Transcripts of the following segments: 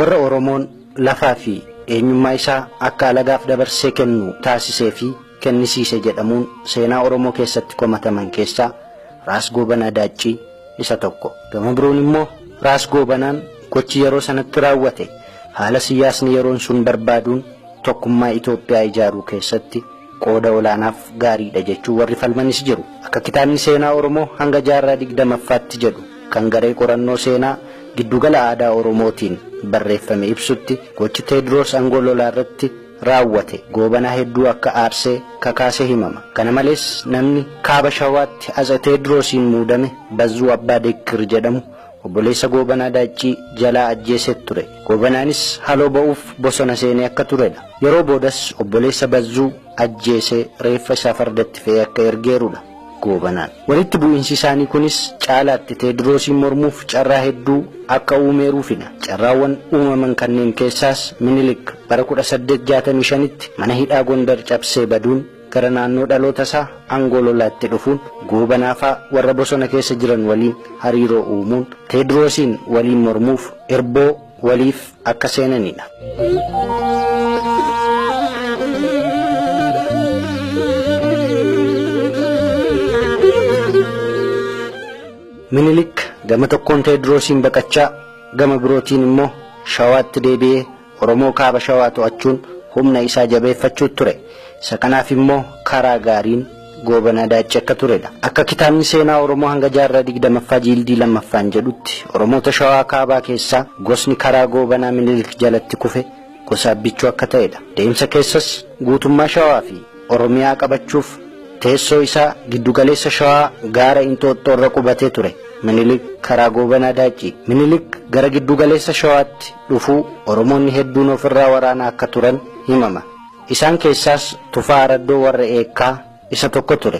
Warra Oromoon lafaa fi eenyummaa isaa akka alagaaf dabarsee kennu taasisee fi kennisiise jedhamuun seenaa Oromoo keessatti komataman keessaa Raas Goobanaa Daaccii isa tokko. Gama biroon immoo Raas Goobanaan gochi yeroo sanatti raawwate haala siyaasni yeroon sun barbaaduun tokkummaa Itoophiyaa ijaaruu keessatti qooda olaanaaf gaariidha jechuun warri falmanis jiru. Akka kitaabni seenaa Oromoo hanga jaarraa 20ffaatti jedhu kan garee qorannoo seenaa giddugala aadaa Oromootiin barreeffame ibsutti gochi Teediroos Angololaa irratti raawwate Goobanaa hedduu akka aarsee kakaasee himama. Kana malees namni kaaba Shawaatti Atse Teediroosiin muudame Bazzuu Abbaa Deeggir jedhamu obboleessa Goobanaa Daaccii jalaa ajjeesee ture. Goobanaanis haloo ba'uuf bosona seenee akka turedha. Yeroo boodas obboleessa Bazzuu ajjeesee reeffa isaa fardatti fe'ee akka ergeerudha Goobanaan. Walitti bu'iinsi isaanii kunis caalaatti Teediroosiin mormuuf carraa hedduu akka uumeeruufidha. Carraawwan uumaman kanneen keessaas Minilik bara 1865tti mana hidhaa Gondar cabsee baduun gara naannoo dhaloota isaa Angololaatti dhufuun Goobanaa fa'aa warra bosona keessa jiran waliin hariiroo uumuun Teediroosiin waliin mormuuf irboo waliif akka seenanidha. Minilik gama tokkoon Teediroosiin baqachaa gama birootiin immoo Shawaatti deebi'ee Oromoo kaaba Shawaa to'achuun humna isaa jabeeffachuu ture. Isa kanaaf immoo karaa gaariin Goobanaa Daaccii akka turedha. Akka kitaabni seenaa Oromoo hanga jaarraa 20ffaa jiildii 2ffaan jedhutti Oromoota Shawaa kaabaa keessaa gosni karaa Goobanaa Minilik jalatti kufe gosa Abbichuu akka ta'edha. Deemsa keessas guutummaa Shawaa fi Oromiyaa qabachuuf teessoo isaa giddugaleessa Shawaa gaara Inxooxxoo irra qubatee ture. Minilik karaa Goobanaa Daaccii. Minilik gara giddugaleessa Shawaatti dhufuu Oromoonni hedduun ofirraa waraanaa akka turan himama. Isaan keessaas Tufaa Araddoo warra Eekkaa isa tokko ture.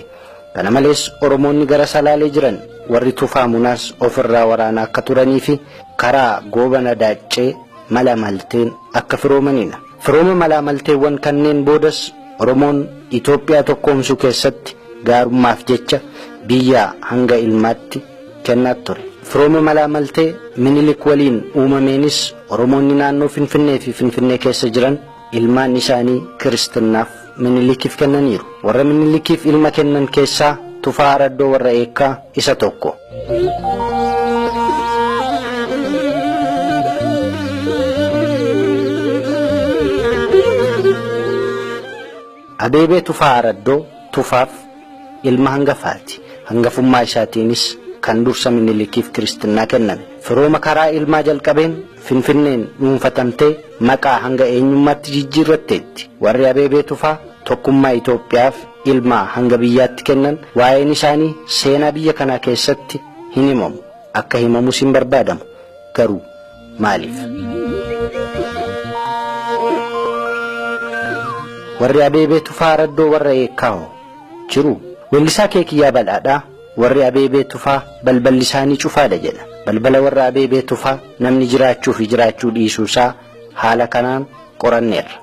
Kana malees Oromoonni gara Salaalee jiran warri Tufaa Munaas ofirraa waraanaa akka turanii fi karaa Goobana Daaccee mala malteen akka firoomanidha. Firooma mala malteewwan kanneen boodas Oromoon Itoophiyaa tokkoomsuu keessatti gaarummaaf jecha biyyaa hanga ilmaatti kennaa ture. Firooma mala maltee Minilik waliin uumameenis Oromoonni naannoo Finfinnee fi Finfinnee keessa jiran ilmaan isaanii kiristinnaaf Minilikiif kennaniiru. Warra Minilikiif ilma kennan keessaa Tufaa Araddoo warra Eekkaa isa tokko. Abeebee Tufaa Araddoo Tufaaf ilma hangafaati. Hangafummaa isaatiinis kan dursa Minilikiif kiristinnaa kenname. Firooma karaa ilmaa jalqabeen Finfinneen dhuunfatamtee maqaa hanga eenyummaatti jijjiirratteetti. Warri Abeebee Tufaa tokkummaa Itoophiyaaf ilmaa hanga biyyaatti kennan waa'een isaanii seenaa biyya kanaa keessatti hin himamu. Akka himamus hin barbaadamu. Garuu maaliif? Warri Abeebee Tufaa Araddoo warra Eekkaa jiru. Weellisaa Keekiyyaa Badhaadhaa warri Abeebee Tufaa balballi isaanii cufaadha jedha. Balbala warra Abeebee Tufaa namni jiraachuu fi jiraachuu dhiisuu isaa haala kanaan qoranneerra.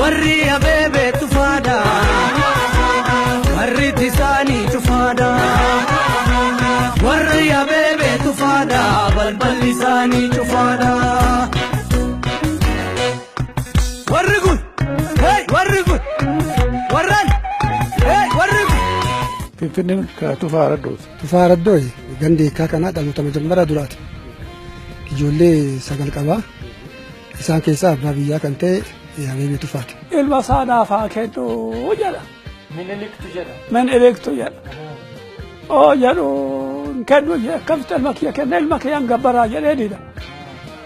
Warri Abeebee Tufaadha. Warri isaanii cufaadha. Warri Abeebee Tufaadha. Balballi isaanii cufaadha. Warri kun, hey, warri kun, warran, hey, warri kun. Finfinneen Tufaa Araddooti. Tufaa Araddoo gandi Eekkaa kanaa dhaloota majammaraa duraati. Ijoollee 9 qabaa. Isaan keessaa abbaa biyyaa kan ta'e Abeebee Tufaati. Ilma isaa naaf haa kennu jedha. Miniliktu jedha. Miniliktu jedha. Oo jedhu hin kennu jedhe akkamitti ilma kiyya kenna ilma kiyyaan gabbaraa jedhee dida.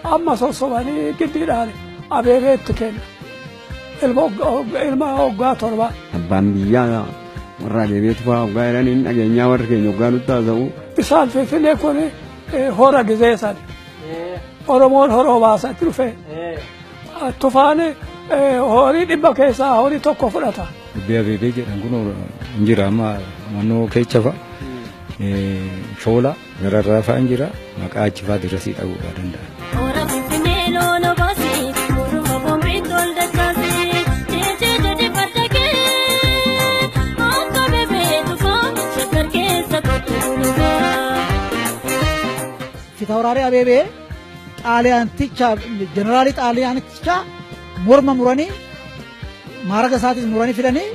Amma sossobanii giddiidhaan Abeebeetti kenna. Ilma waggaa 7. Abbaan biyyaa warra Abeebee Tufaa waggaa jedhaniin dhageenyaa warri keenya waggaa nutti haasa'u. Isaan Finfinnee kun hora gizee sani. Oromoon horoo baasatti dhufe. Tufaan horii 100 keessaa horii 1 fudhata. Dubbii Abeebee jedhan kun hin jira amma naannoo keessa fa'a. Shoola gararraa fa'a hin jira maqaa achi fa'a dirasii dhabuu danda'a. Fitawraaree Abeebee Xaaliyaanticha jeneraalii Xaaliyaantichaa morma muranii maaraga isaatis muranii fidanii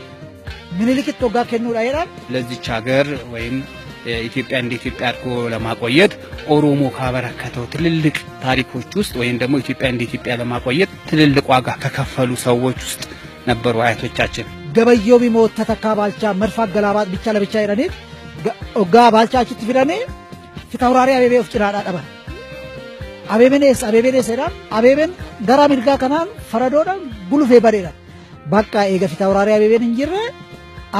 Minilikitti hoggaa kennuudha jedhan. ለዚች ሀገር ወይም ኢትዮጵያ እንደ ኢትዮጵያ አድርጎ ለማቆየት ኦሮሞ ካበረከተው ትልልቅ ታሪኮች ውስጥ ወይም ደግሞ ኢትዮጵያ እንደ ኢትዮጵያ ለማቆየት ትልልቅ ዋጋ ከከፈሉ ሰዎች ውስጥ ነበሩ አያቶቻችን። Gabayyoo ቢሞት ተተካ ባልቻ መድፍ አገላባጥ ብቻ ለብቻ jedhaniit hoggaa Baalchaa achitti fidanii Fitawraarii Abeebee of cinaadhaa dhaban. Abeebeen eessa Abeebeen eessa jedhaan Abeebeen gara mirgaa kanaan faradoodhaan gulufee badeedha. Bakka eega Fitawraarii Abeebeen hin jirre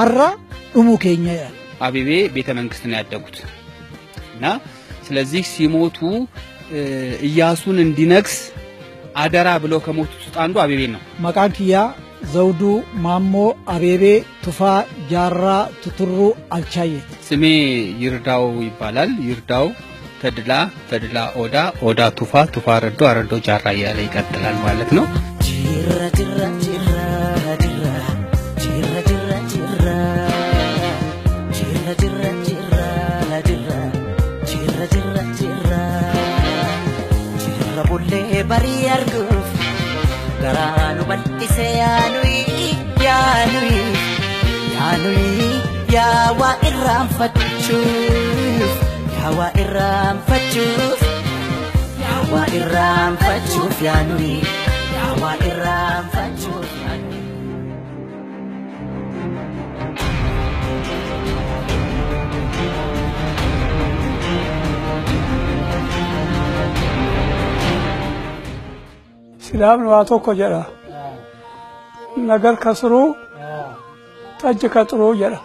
arra dhumuu keenya jedhan. አቤቤ ቤተ መንግስት ነው ያደጉት እና ስለዚህ ሲሞቱ ኢያሱን እንዲነግስ አደራ ብለው ከሞቱት ውስጥ አንዱ አቤቤ ነው። Maqaan kiyyaa Zawuduu Maammoo Abeebee Tufaa Jaarraa Tuturruu Alchaayyeeti. ስሜ ይርዳው ይባላል። ይርዳው ተድላ፣ ተድላ ኦዳ፣ ኦዳ ቱፋ፣ ቱፋ አረዶ፣ አረዶ ጃራ እያለ ይቀጥላል ማለት ነው። Jirra jirra jirra jirra jirra jirra jirra jirra jirra jirra jirra jirra jirra jirra jirra bullee barii arguuf garaa nu bal'ise yaanuyi yaanuyi yaanuyi yaa waa irraanfachuuf yaa waa irraanfachuuf yaa waa irraanfachuuf yaanuyi yaa waa irraanfachuuf yaanuyi. Sidaamni waa tokko jedha. Nagar ከስሩ ጠጅ ከጥሩ jedha.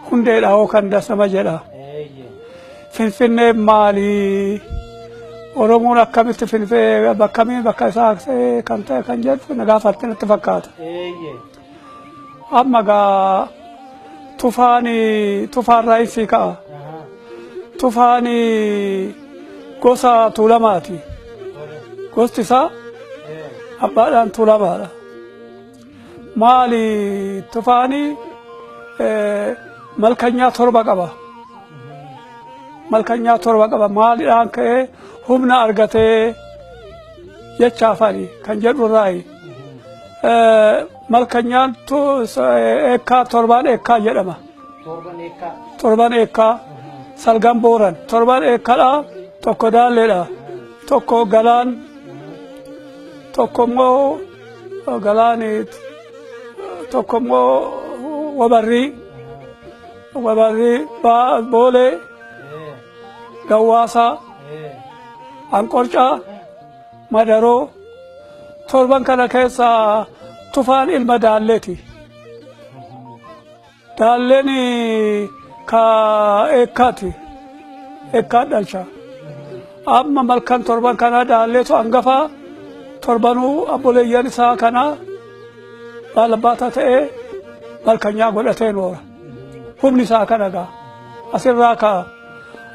Hundeedha hoo kan dasama jedha. Finfinneen maali? Oromoon akkamitti Finfinnee bakkamiin bakka isaa kan ta'e kan jedhu na gaafatte natti fakkaata. Amma gaa tufaani tufaarraa hin ka'a. Tufaani gosa Tuulamaati. Gosti isaa abbaadhaan Tuulamaadha. Maali tufaani malkanyaa torba qaba. Malkanyaa torba qaba. Maaliidhaan ka'ee humna argatee jechaafani kan jedhu irraayi. Malkanyaan eekkaa torbaan eekkaa jedhama. Torban eekkaa salgan booran. Torban eekkaadha tokko daalleedha. Tokko galaan tokko immoo galaani tokko immoo wabarrii wabarrii boolee gawwaasaa anqorcaa madaroo torban kana keessa tufaan ilma daalleeti. Daalleen ka eekkaati. Eekkaan dhalcha. Amma malkan torban kana daalleetu hangafaa torbanuu abboleeyyan isaa kana baalabbaata ta'ee malkanyaa godhatee noora. Humni isaa kana gaa. Asirraa kaa.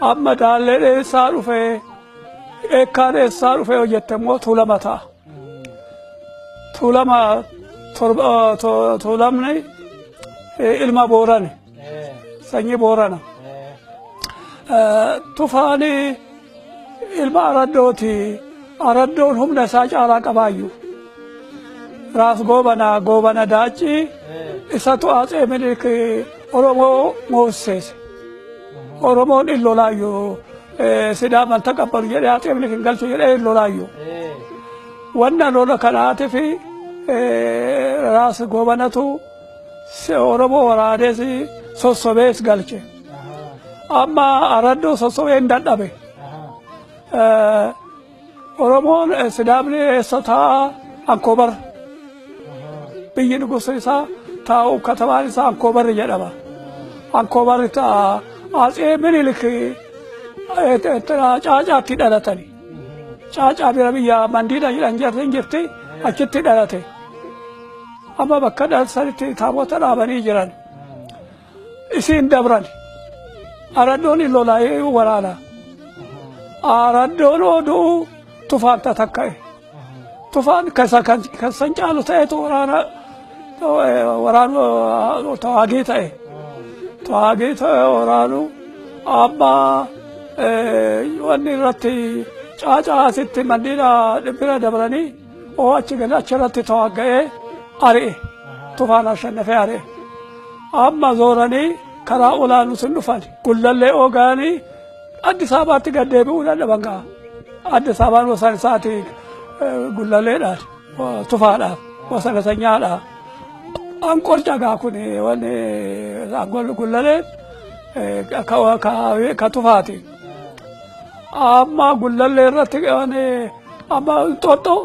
Amma daallee eessaa dhufee eekkaan eessaa dhufee hojjette immoo Tuulama ta'a. Tuulama Tuulamni ilma Boorani. Sanyii Boorana. Tufaani ilma Araddooti. Araddoon humna isaa caalaa qabaayyuu. Raas Goobana Goobana Daaccii isatu Atsee Minilik Oromoo moosseese. Oromoon in lolaayyuu Sidaaman taqabbalu jedhee Atsee Minilik hin galchu jedhee in lolaayyuu. Wanna lola kanaatiif Raas Goobanatu Oromoo waraanees sossobees galche. Amma Araddoo sossobee hin dadhabe. Oromoon Sidaamni eessa taa'a Ankoobar. Biyyi nugusa isaa taa'u katamaan isaa Ankoobarri jedhama. Ankoobarri ta'a Atsee Minilik Caacaatti dhalatani. Caacaa bira biyya Mandiida jedhan jirti jirti achitti dhalate. Amma bakka dhalatanitti taabota dhaabanii jiran. Isiin dabran. Araddoon hin lolaa'ee waraana. Araddoon oduu tufaan tatakka'e. Tufaan kan caalu ta'etu waraana waraanu tawaagii ta'e. Tawaagii ta'e waraanu amma wanni irratti Caacaa asitti manneen bira dabalanii oo achi gadi achirratti tawagga'ee ari'e. Tufaan ashannafee ari'e. Amma zooranii karaa olaanuu sun dhufan. Gullallee oogaanii Addis Ababaatti gad deebi'uu dadhaban ga'a. Addis Ababaan wasan isaati gullalleedhaan tufaadhaaf wasana sanyaadhaa. Anqorca gaa kun wanni gullalleen ka tufaati. Amma gullallee irratti wanni amma Inxooxxoo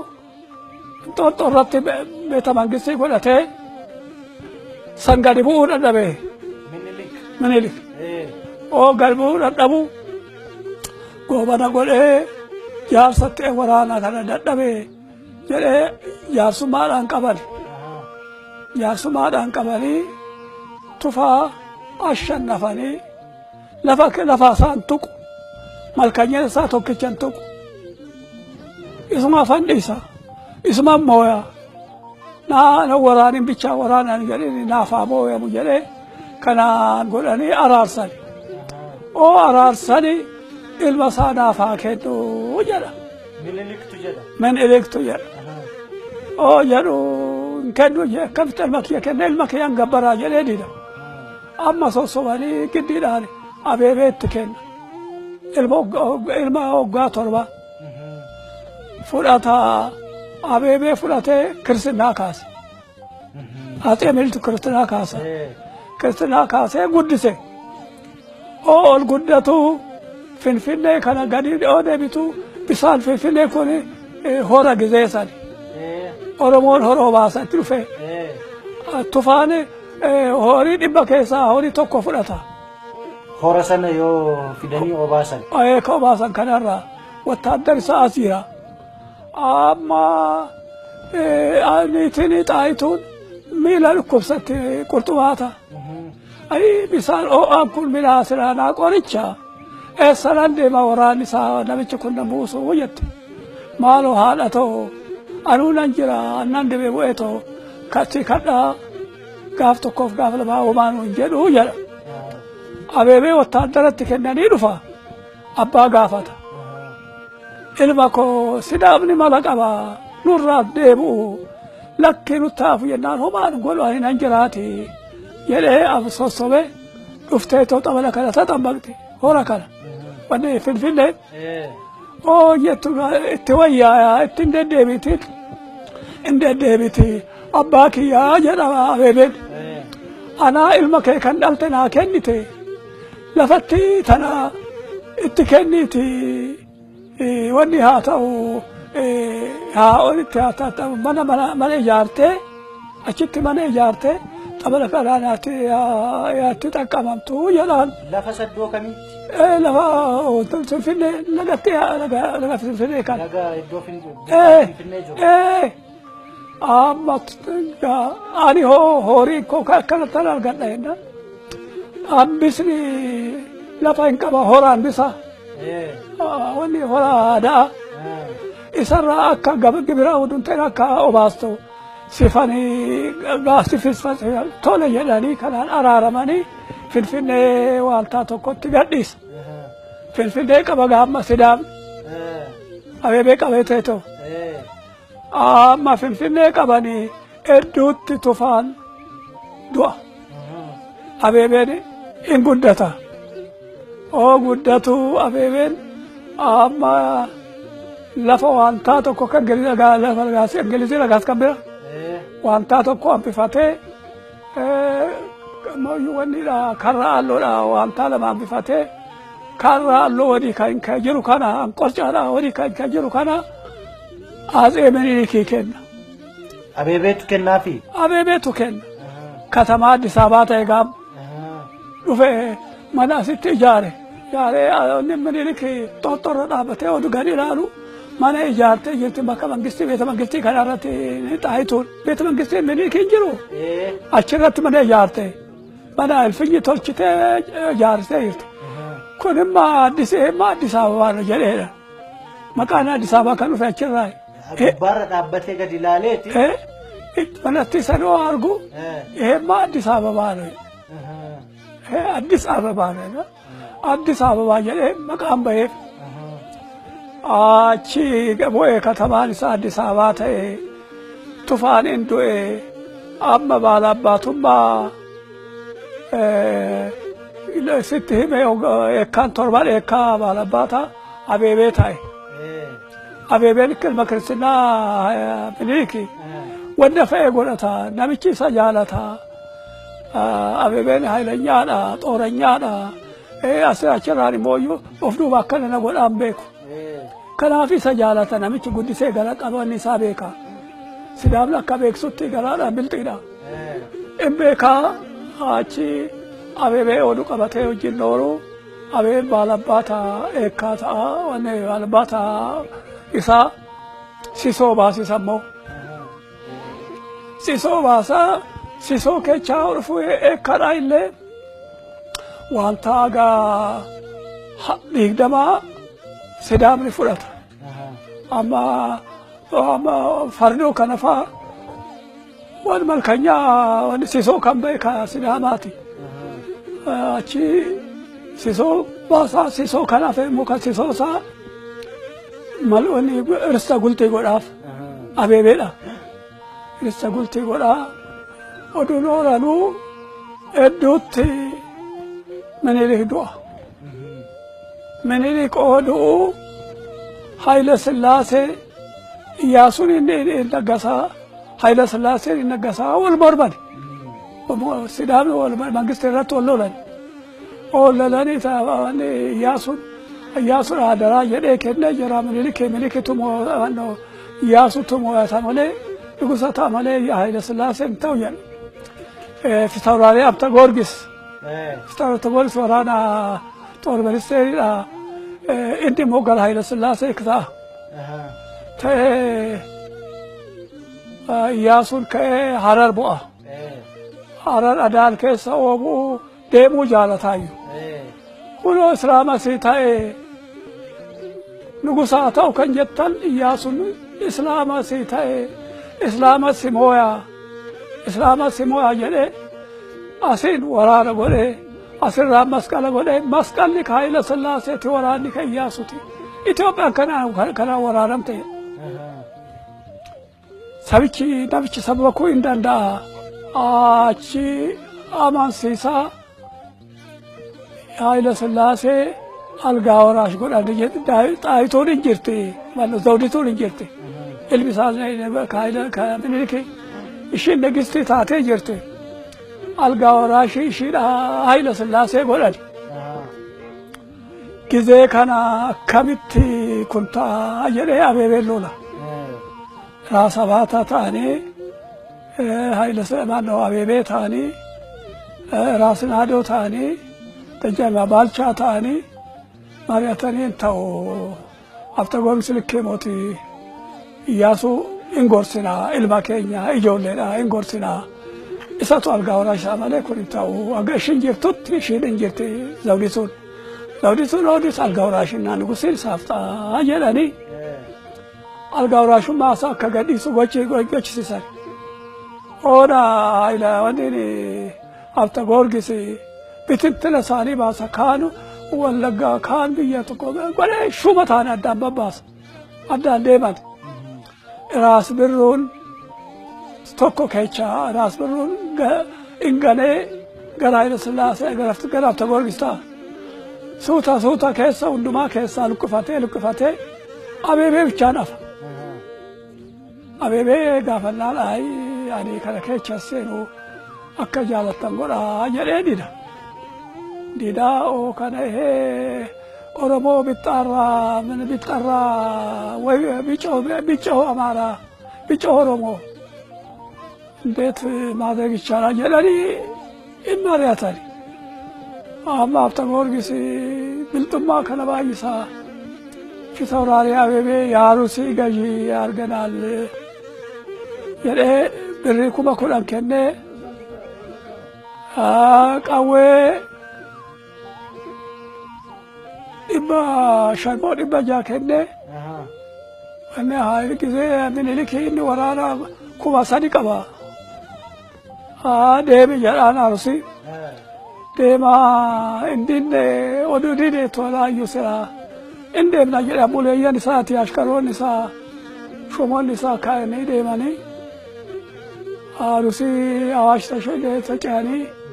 Inxooxxoo irratti beeta mangistii godhatee san gadi bu'uu dadhabe. Minilik. Oo gadi bu'uu dadhabu goobana godhee jaarsatti waraana kana dadhabe jedhee jaarsummaadhaan qaban. Jaarsummaadhaan qabanii tufaa ashannafanii lafa lafa isaan tuqu malkanyeen isaa tokkichan tuqu isuma fandhiisa isuma mooya naa waraanin bichaa waraanaan jedhini naafaa mooyamu jedhee kanaan godhanii araarsani. Oo araarsani ilma isaa naafaa kennu jedha. Miniliktu jedha. Miniliktu jedha. Oo jedhu hin kennu jedhe akkamitti ilma kiyya kenna ilma kiyyaan gabbaraa jedhee dida. Amma sossobanii giddiidhaan abeebeetti kenna. Ilma waggaa 7 fudhata abeebee fudhatee kirisinnaa kaase. Axee Miniliktu kiristinaa kaasa. Kiristinaa kaasee guddise. Oo ol guddatu Finfinnee kana gadi oo deebitu bisaan Finfinnee kun hora gizee sani. Oromoon horoo baasatti dhufe. Tufaan horii 100 keessaa horii 1 fudhata. Hora sana yoo fidanii obaasan. Ka obaasan kanarraa wattaaddari isaa as jira. Amma niitiin xaayituun miila dhukkubsatti qurxumaata. Ayi bisaan oo'aan kun minaa silaanaa qoricha. Eessanan deema waraanni isaa namichi kun na buusu jette. Maaloo haadha too anuu nan jira annan dibee bu'ee too katti kadhaa gaaf tokkoof gaaf lamaa homaanuu hin jedhu jedha. Abeebee wattaaddaratti kennanii dhufa. Abbaa gaafata. Ilma koo sidaamni mala qaba nurraa deebi'u lakki nuttaafu jennaan homaan godhu ani nan jiraati jedhee sossobee dhuftee too xabala kana taxammaqte hora kana. Wanni Finfinnee oo jettu itti wayyaa itti hin deddeebitin hin deddeebiti abbaa kiyyaa jedhama abeebeen. Anaa ilma kee kan dhalte naa kennite lafatti tana itti kenniti wanni haa ta'u haa olitti haa ta'u mana mana ijaartee achitti mana ijaartee xabala kanaatti yaatti xaqqabamtu jedhaan. Lafa saddoo kamitti? Lafa Finfinnee lagatti laga Finfinnee kan. Laga iddoo Finfinnee jiru. Amma ani hoo horii koo akkanatti argadha jennaan. Hambisni lafa hin qaba hora hambisa. Wanni hora aadaa. Isarraa akka gibira oduun ta'e akka obaastu sifanii gaasifisfas tole jedhanii kanaan araaramanii Finfinnee waaltaa tokkotti gadhiisa. Finfinnee qaba gaamma sidaam. Abeebee qabee teetoo. Amma Finfinnee qabanii hedduutti tufaan du'a. Abeebeen hin guddata. Oo guddatu abeebeen amma lafa wantaa tokko kan Ingilizii lagaas kan bira wantaa tokko hambifatee wannidha karra halluudha wantaa lama hambifatee karra halluu wadii kan jiru kana anqorcaadha wadii kan jiru kana Atsee Minilikii kenna. Abeebeetu kennaafi? Abeebeetu kenna. Katamaa Addis Ababaa ta'e gaam dhufee mana asitti ijaare. Ijaaree inni Minilikii xoxxorra dhaabbatee oduu gadi ilaalu mana ijaartee jirti bakka mangistii beeta mangistii kana irratti xaayituun beeta mangistii Minilikiin jiru. Achirratti mana ijaarte. Mana elfinyi tolchitee ijaartee jirti. Kun immoo Addis Addis Ababaa nu jedheedha. Maqaan Addis Ababaa kan dhufe achirraa. Gubbaarra dhaabbatee gadi ilaaleeti. Manatti sanoo argu ይሄማ አዲስ አበባ ነው። ይሄ አዲስ አበባ ነው። አዲስ አበባ jedhee maqaan baheef. Achi bu'ee katamaan isaa Addis Ababaa ta'e. Tufaan hin du'e. Amma baalabbaatummaa sitti hime, eekkaan torban eekkaa baalabbaataa Abeebee ta'e. Abeebeen ilma kiristinnaa Miniliki wanta fe'e godhata, namichi isa jaalata. Abeebeen haylanyaadha, xooranyaadha. Asii achirraan immoo of duuba akkana na godhaan beeku. Kanaaf isa jaalata, namichi guddisee gara qabanni isaa beeka. Sidaamni akka beeksutti garaadhaan bilxiidha. In beekaa, achi Abeebee oduu qabatee wajjin nooru. Abeebeen baalabbaataa eekkaa ta'a, wanni baalabbaataa isaa sisoo baasisa immoo. Sisoo baasaa, sisoo keechaa dhufu eekkaadhaa illee wanta agaa 20 Sidaamni fudhata. Amma fardoo kana faa waan malkanyaa waan sisoo kan ba'e ka Sidaamaati. Achi sisoo baasaa, sisoo kanaaf immoo kan sisoo isaa mal'oonni irsa gultii godhaaf Abeebeedha. Irsa gultii godhaa oduun oolanuu hedduutti Minilik du'a. Minilik odu'u Haayila Sillaasee Iyyaasuun inni naggasaa, Haayila Sillaaseen inni naggasaa wal morman. Sidaamni wal mangisti irratti wal lolan. Wal lolanii Iyyaasuun adaraa jedhee kennee jira Minilik. Minilikitu Iyyaasutu mo'ata malee, nugusa ta'a malee Haayila Sillaaseen ta'u jedhu. Fitawraarii Abta Goorgis. Fitawraarii Abta Goorgis waraana xoor ministeeridha. Inni immoo gara Haayila Sillaasee ta'a. Ta'ee Iyyaasuun ka'ee Harar bu'a. Harar Adaal keessa oobuu deemuu jaalataayyu. Kunoo Islaama sii ta'ee nugusaa ta'u kan jettan, Iyyaasuun Islaama sii ta'ee, Islaama si mooyaa, Islaama si mooyaa jedhee asiin waraana godhee asirraa masqala godhee, masqalli ka Haayila Sillaaseeti, waraanni ka Iyyaasuti. Itoophiyaan kanaan waraanamte. Sabichi namichi sababa kuu hin danda'a. Achi amansiisaa Haayila Sillaasee algaa waraash godhan. Xaayituun hin jirti, Zawdituun hin jirti. Ilmi isaa Miniliki ishiin nagistii taatee jirti. Algaa waraashii ishiidha Haayila Sillaasee godhan. Gizee kana akkamitti kun ta'a jedhee Abeebeen lola. Raasa Baataa ta'anii, Haayila maannoo Abeebee ta'anii, Raas Naadoo ta'anii, Dajjama Baalchaa ta'anii mari'atanii hin ta'u. Abta Goorgis likkee mootii Iyyaasuu hin gorsinaa, ilma keenya ijoolleedha hin gorsinaa. Isatu algaa waraashaa malee kun hin ta'u. Aga ishiin jirtutti, ishiin hin jirti Zawdituun. Zawdituun oodis algaa waraashinnaa nugusiin isaaf ta'a jedhanii algaa waraashummaa isaa akka gadhiisu gochisiisan. Oona Haayila wanni Abta Goorgis bitintila isaanii baasa, kaan Wallaggaa, kaan biyya tokko godhee shuma ta'an addaan babbaasa. Addaan deeman. Raas Birruun tokko kecha Raas Birruun hin galee gara Haayila Sillaasee gara Abta Goorgis ta'a. Suuta suuta keessa hundumaa keessaa luqqifatee luqqifatee Abeebee bichaan hafa. Abeebee gaafannaan ayi ani kana keessa seenu akka jaalattan godhaa jedhee dida. Didaa oo kana ehee Oromoo bixxaarraa min bixxaarraa ወይ ቢጮህ አማራ ቢጮህ ኦሮሞ እንዴት ማድረግ ይቻላል jedhanii hin mari'atan. Amma Abta Goorgis bilxummaa kana baay'isaa ፊታውራሪ Abeebee የአሩሲ ገዢ ያርገናል jedhee birrii 10,000 kennee, qawwee 500 moo 600 kennee, inni haa gisee Minilik inni waraana 3,000 qaba. Deemi jedhaan Arusii. Deemaa inni oduu dide tolaayyuu silaa In deemna jedhe buleeyyan isaati ashkaroonni isaa shumoonni isaa kaa'anii deemanii Arusii Awaash tashee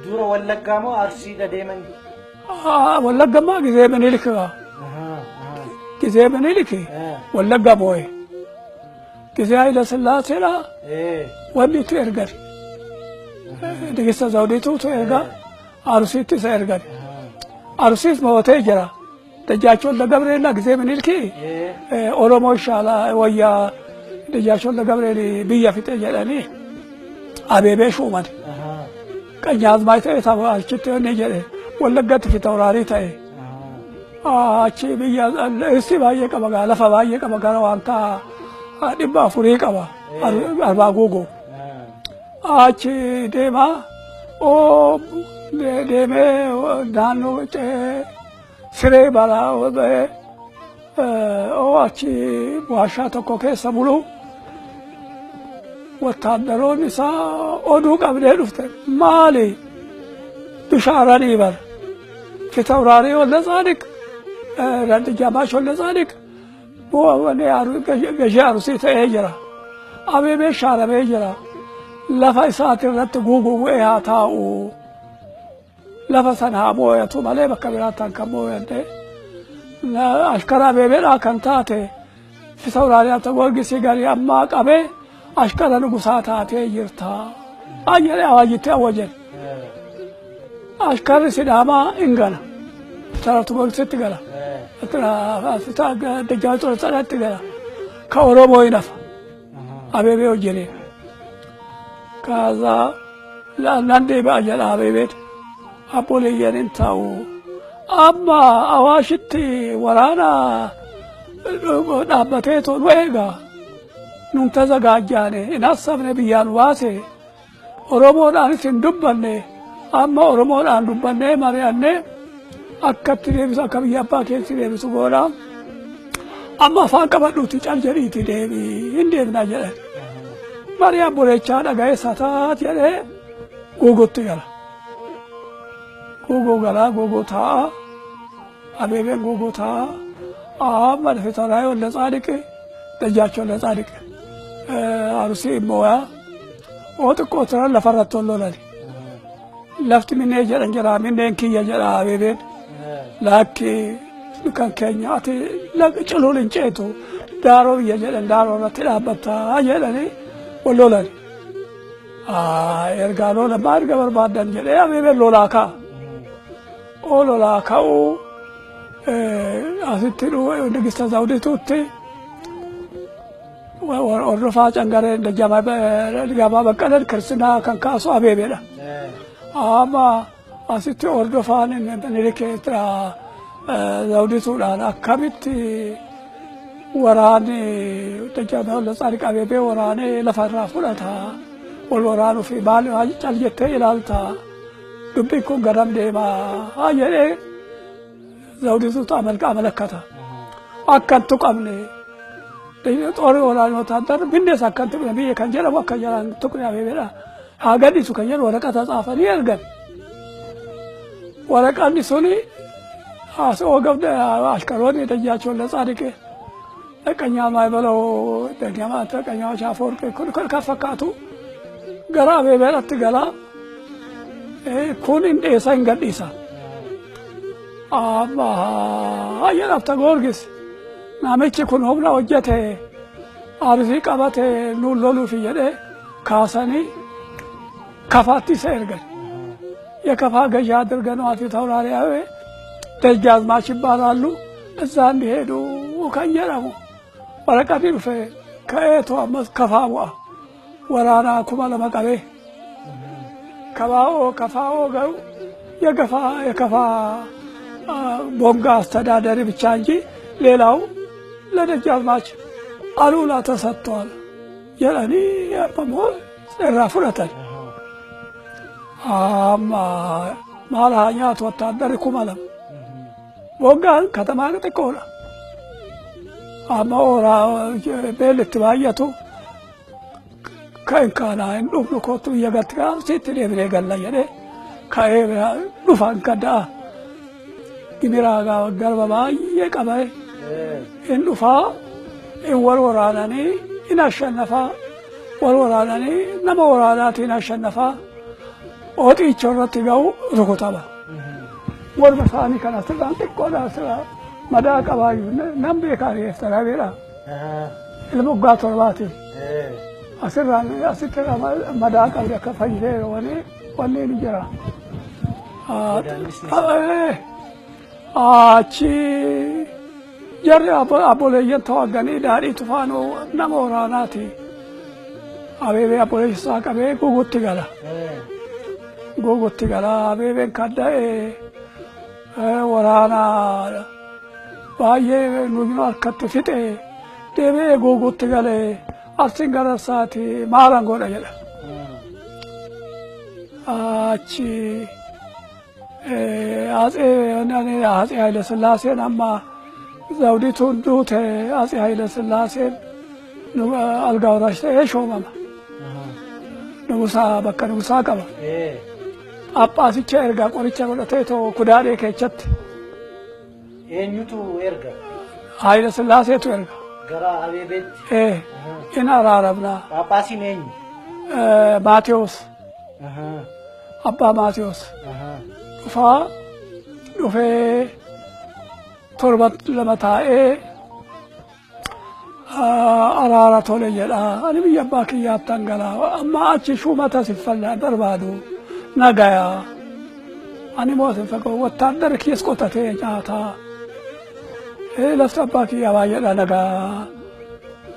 Dura Wallaggaa moo Arsiidha deeman? Wallaggammaa gizee Minilik gizee Minilik Wallagga moo'e. Gizee Hayila Sillaaseedha wanni itti ergan. Nigista Zawdiituutu erga Arusiitti isa ergan. Arusiis mo'atee jira. Dajjaach Walda Gabreelaa gizee Minilikii Oromoo ishaalaa wayyaa Dajjaach Walda Gabreel biyya fixe jedhanii Abeebee shuuman. Qanyaazmaay ta'e tapha achitti inni jedhe Wallaggatti fitawraarii ta'e. Achi biyya irsi baay'ee qaba gaa lafa baay'ee qaba gara waan ta'a 400 qaba Arbaa Guuguu. Achi deemaa oo deemee naannoo siree balaa oo achi waashaa tokko keessa bulu wattaaddaroonni isaa oduu qabdee dhufte maali bishaaranii bar fitawraarii ወልደ ጻድቅ ደጃዝማች ወልደ ጻድቅ ገዢ Arsii ta'ee jira. Abeebee shaaramee jira. Lafa isaati irratti guuguu bu'ee haa taa'u. Lafa sana haa moo'atu malee bakka biraatti kan moo'anne. Ashkara Abeebeedhaa kan taate fitawraarii Habta Goorgisii garii ammaa qabee ashkara nugusaa taatee jirta. Jedhee awaajitti awwajen. Ashkarri Sidaamaa hin gala. Fitawraatti Goorgisitti gala. Dajjaal Xuratsanaatti gala. Ka Oromoo hin hafa. Abeebee wajjiniin. Kaza nan deebi'a jedha Abeebeen. Abboleeyyan hin ta'u. Amma Awaashitti waraana dhaabbatee nu eega. Nun tazagaajjaane hin hassabne biyyaan baase. Oromoodhaanis hin dubbanne. Amma Oromoodhaan dubbannee mari'annee akkatti deebisu akka biyya abbaa keessi deebisu goona. Amma afaan qabadhuuti cal jedhiiti deebii hin deemna jedhan. Marii abboleechaa dhaga'ee sataat jedhee guugutti gala. Guuguu galaa guuguu taa'a. Abeebeen guuguu taa'a. Amma fitawraarii Walda Tsaadiq Dajjaach Walda Tsaadiq Arsii mooyaa oo xiqqoo turan lafarratti ol lolani. Lafti minnee jedhan jira minneen kiyya jedha Abeebeen. Lakki kan keenya ati ciluun hin ceetu daaroo biyya jedhan daaroo irratti dhaabbattaa jedhanii wal lolani. Ergaa lola maa erga barbaadan jedhee Abeebeen lolaa ka'a. Oo lolaa ka'uu asitti Nigista Zawdituutti hordofaa cangaree Dajjamaa Baqqalan Kiristinaa kan kaasu Abeebeedha. Amma asitti hordofaan Minilik Zawdituudhaan akkamitti waraanni Dajjamaa Walda Tsaadiq Abeebee waraanee lafarraa fudhata. Wal waraanuu fi maal cal jettee ilaalta. Dubbiin kun garam deemaa jedhee Zawdituutu amalakkata. Akka hin tuqamne xoori waraanni wotaaddarri binnees akka hin tuqne biyya kan jedhamu akka jalaan tuqne Abeebeedha. Haa gadhiisu kan jedhu waraqata tsaafanii ergan. Waraqanni suni ashkaroonni Dajjaach Walda Tsaadiq Qanyaazmaach Balau Qanyaazmaach Afawarq kun kan fakkaatu gara Abeebeedhaatti galaa kun hin dheessa hin gadhiisa. Amma jedha Habta Goorgis namichi kun humna hojjete Arsii qabate nuun loluufi jedhee kaasanii Kafaatti isa ergan. የከፋ ገዢ አድርገነዋል ፊታውራሪ አቤ ደጃዝማች ይባላሉ። እዛ እንዲሄዱ ከንጀረሙ ወረቀት ይዱፌ ከኤቶ አመስ ከፋ bu'a waraana 2000 qabee ከባኦ ከፋኦ ገሩ የገፋ የከፋ ቦንጋ አስተዳዳሪ ብቻ እንጂ ሌላው ለደጃዝማች አሉላ ተሰጥቷል jedhanii ammoo irraa fudhatan. Amma maal haa nyaatu wattaaddarri 2000. Boongaan katamaa xiqqoodha. Amma ooraa beelli itti baay'atu kan kaanaa hin dhufnu kootu biyya gatti sitti deebinee galla jedhee ka'ee dhufaan kadda'a. Gimiraa garba baay'ee qabee In dhufaa in wal waraananii in ashannafaa wal waraananii nama waraanaatiin ashannafaa ooxiicha irratti ga'u rukutama. Morma isaanii kan asirraan xiqqoodha asirraa madaa qabaayyuu nan beekaa reefta ilma waggaa 7ti. Asirraan asitti madaa qabdi akka fayyisee wani wanni ni jira. Achi jarri abboleeyyan tawagganii daadhii tufaanoo nama waraanaati. Abeebee abboleessa isaa qabee gugutti gala. Gugutti gala abeebeen kadda'ee waraanaa baay'ee nu harkatti fixee deebi'ee gugutti galee arsiin gararsaati maalan godha jedha. Achi Atsee Haile Sillaaseen amma Zawdituun duute Atsee Haile Sillaaseen algaa waraash ta'ee shoomama. Nugusaa bakka nugusaa qaba. Phaaphaasicha ergaa qoricha godhatee too kudaadhee keechatti. Eenyutu erga? Haile Sillaaseetu erga. Gara Abeebeetti? In araaramnaa. Phaaphaasiin eenyu? Maatiyos. Abbaa Maatiyos. Dhufaa dhufee torba lama taa'ee araara tole jedha. Ani biyya abbaa kiyyaatti galaa amma achi shuumata siffannaa barbaadu nagayaa. Ani moo sin fagoo wattaaddarri kiyyas qotatee nyaataa. Lafti abbaa kiyyaa baay'eedha nagaa.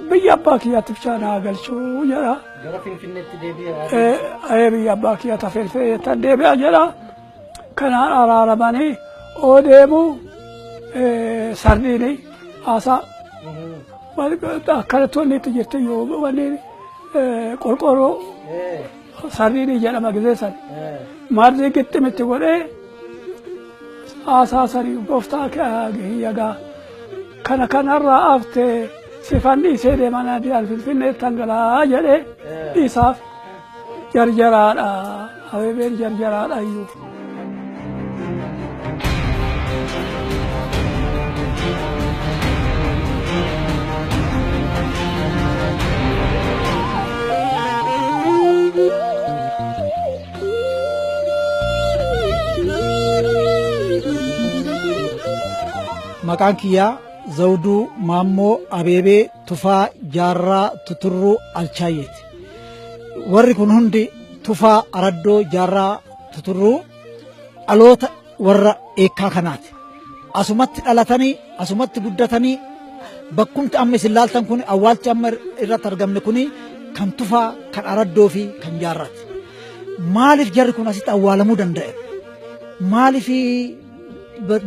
Biyya abbaa kiyyaatti bichaa naa galchuu jedha. Gara Finfinneetti deebi'a. Biyya abbaa kiyyaa tafeelfee deebi'a jedha. Kanaan araaramanii oo deemu sardiini haasaa. Akkanatti wanni itti jirti iyyuu wanni qorqorroo sardiinii jedhama gisee san. Marzii gixximitti godhee haasaa sanii gooftaa kiyya kana kanarraa haftee sifan dhiisee deeman adii Finfinneetti dhangala'aa jedhee dhiisaaf jarjaraadha. Abeebeen jarjaraadha iyyuu. Maqaan kiyyaa Zawuduu Maammoo Abeebee Tufaa Jaarraa Tuturruu Alchaayyeeti. Warri kun hundi Tufaa Araddoo Jaarraa Tuturruu dhaloota warra eekkaa kanaati. Asumatti dhalatanii asumatti guddatanii bakkumti amma isin laaltan kun awwaalchi amma irratti argamne kun kan Tufaa kan Araddoo fi kan Jaarraati. Maaliif jarri kun asitti awwaalamuu danda'e? Maaliif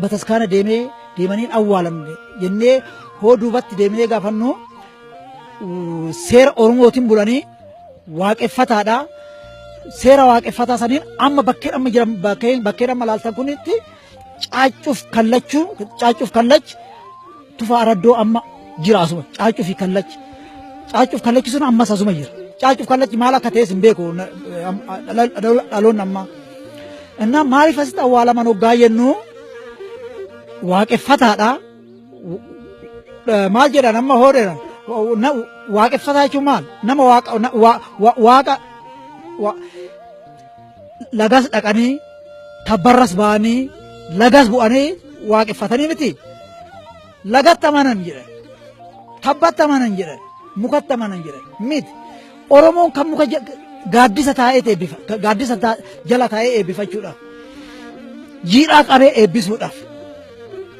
bataskaana deemee deemanii awwaalamne jennee hoo duubatti deemnee gaafannu seera Oromootiin bulanii waaqeffataadha. Seera waaqeffataa saniin amma bakkeen amma jiran bakkeen amma laaltan kunitti caaccuuf kallachuu caaccuuf kallachi Tufaa Araddoo amma jira asuma caaccuu fi kallachi. Caaccuuf kallachi sun ammas asuma jira. Caaccuuf kallachi maal akka ta'es hin beeku dhaloonni ammaa. Innaa maaliif asitti awwaalaman hoggaa jennu waaqeffataadha. Maal jedhan amma hoodheedhan waaqeffataa jechuun maal? Nama waaqa lagas dhaqanii tabbarras ba'anii lagas bu'anii waaqeffatanii miti. Lagatti amanan jedhan. Tabbatti amanan jedhan. Mukatti amanan jedhan. Miti. Oromoon kan muka gaaddisa taa'ee eebbifa. Gaaddisa jala taa'ee eebbifachuudhaaf. Jiidhaa qabee eebbisuudhaaf.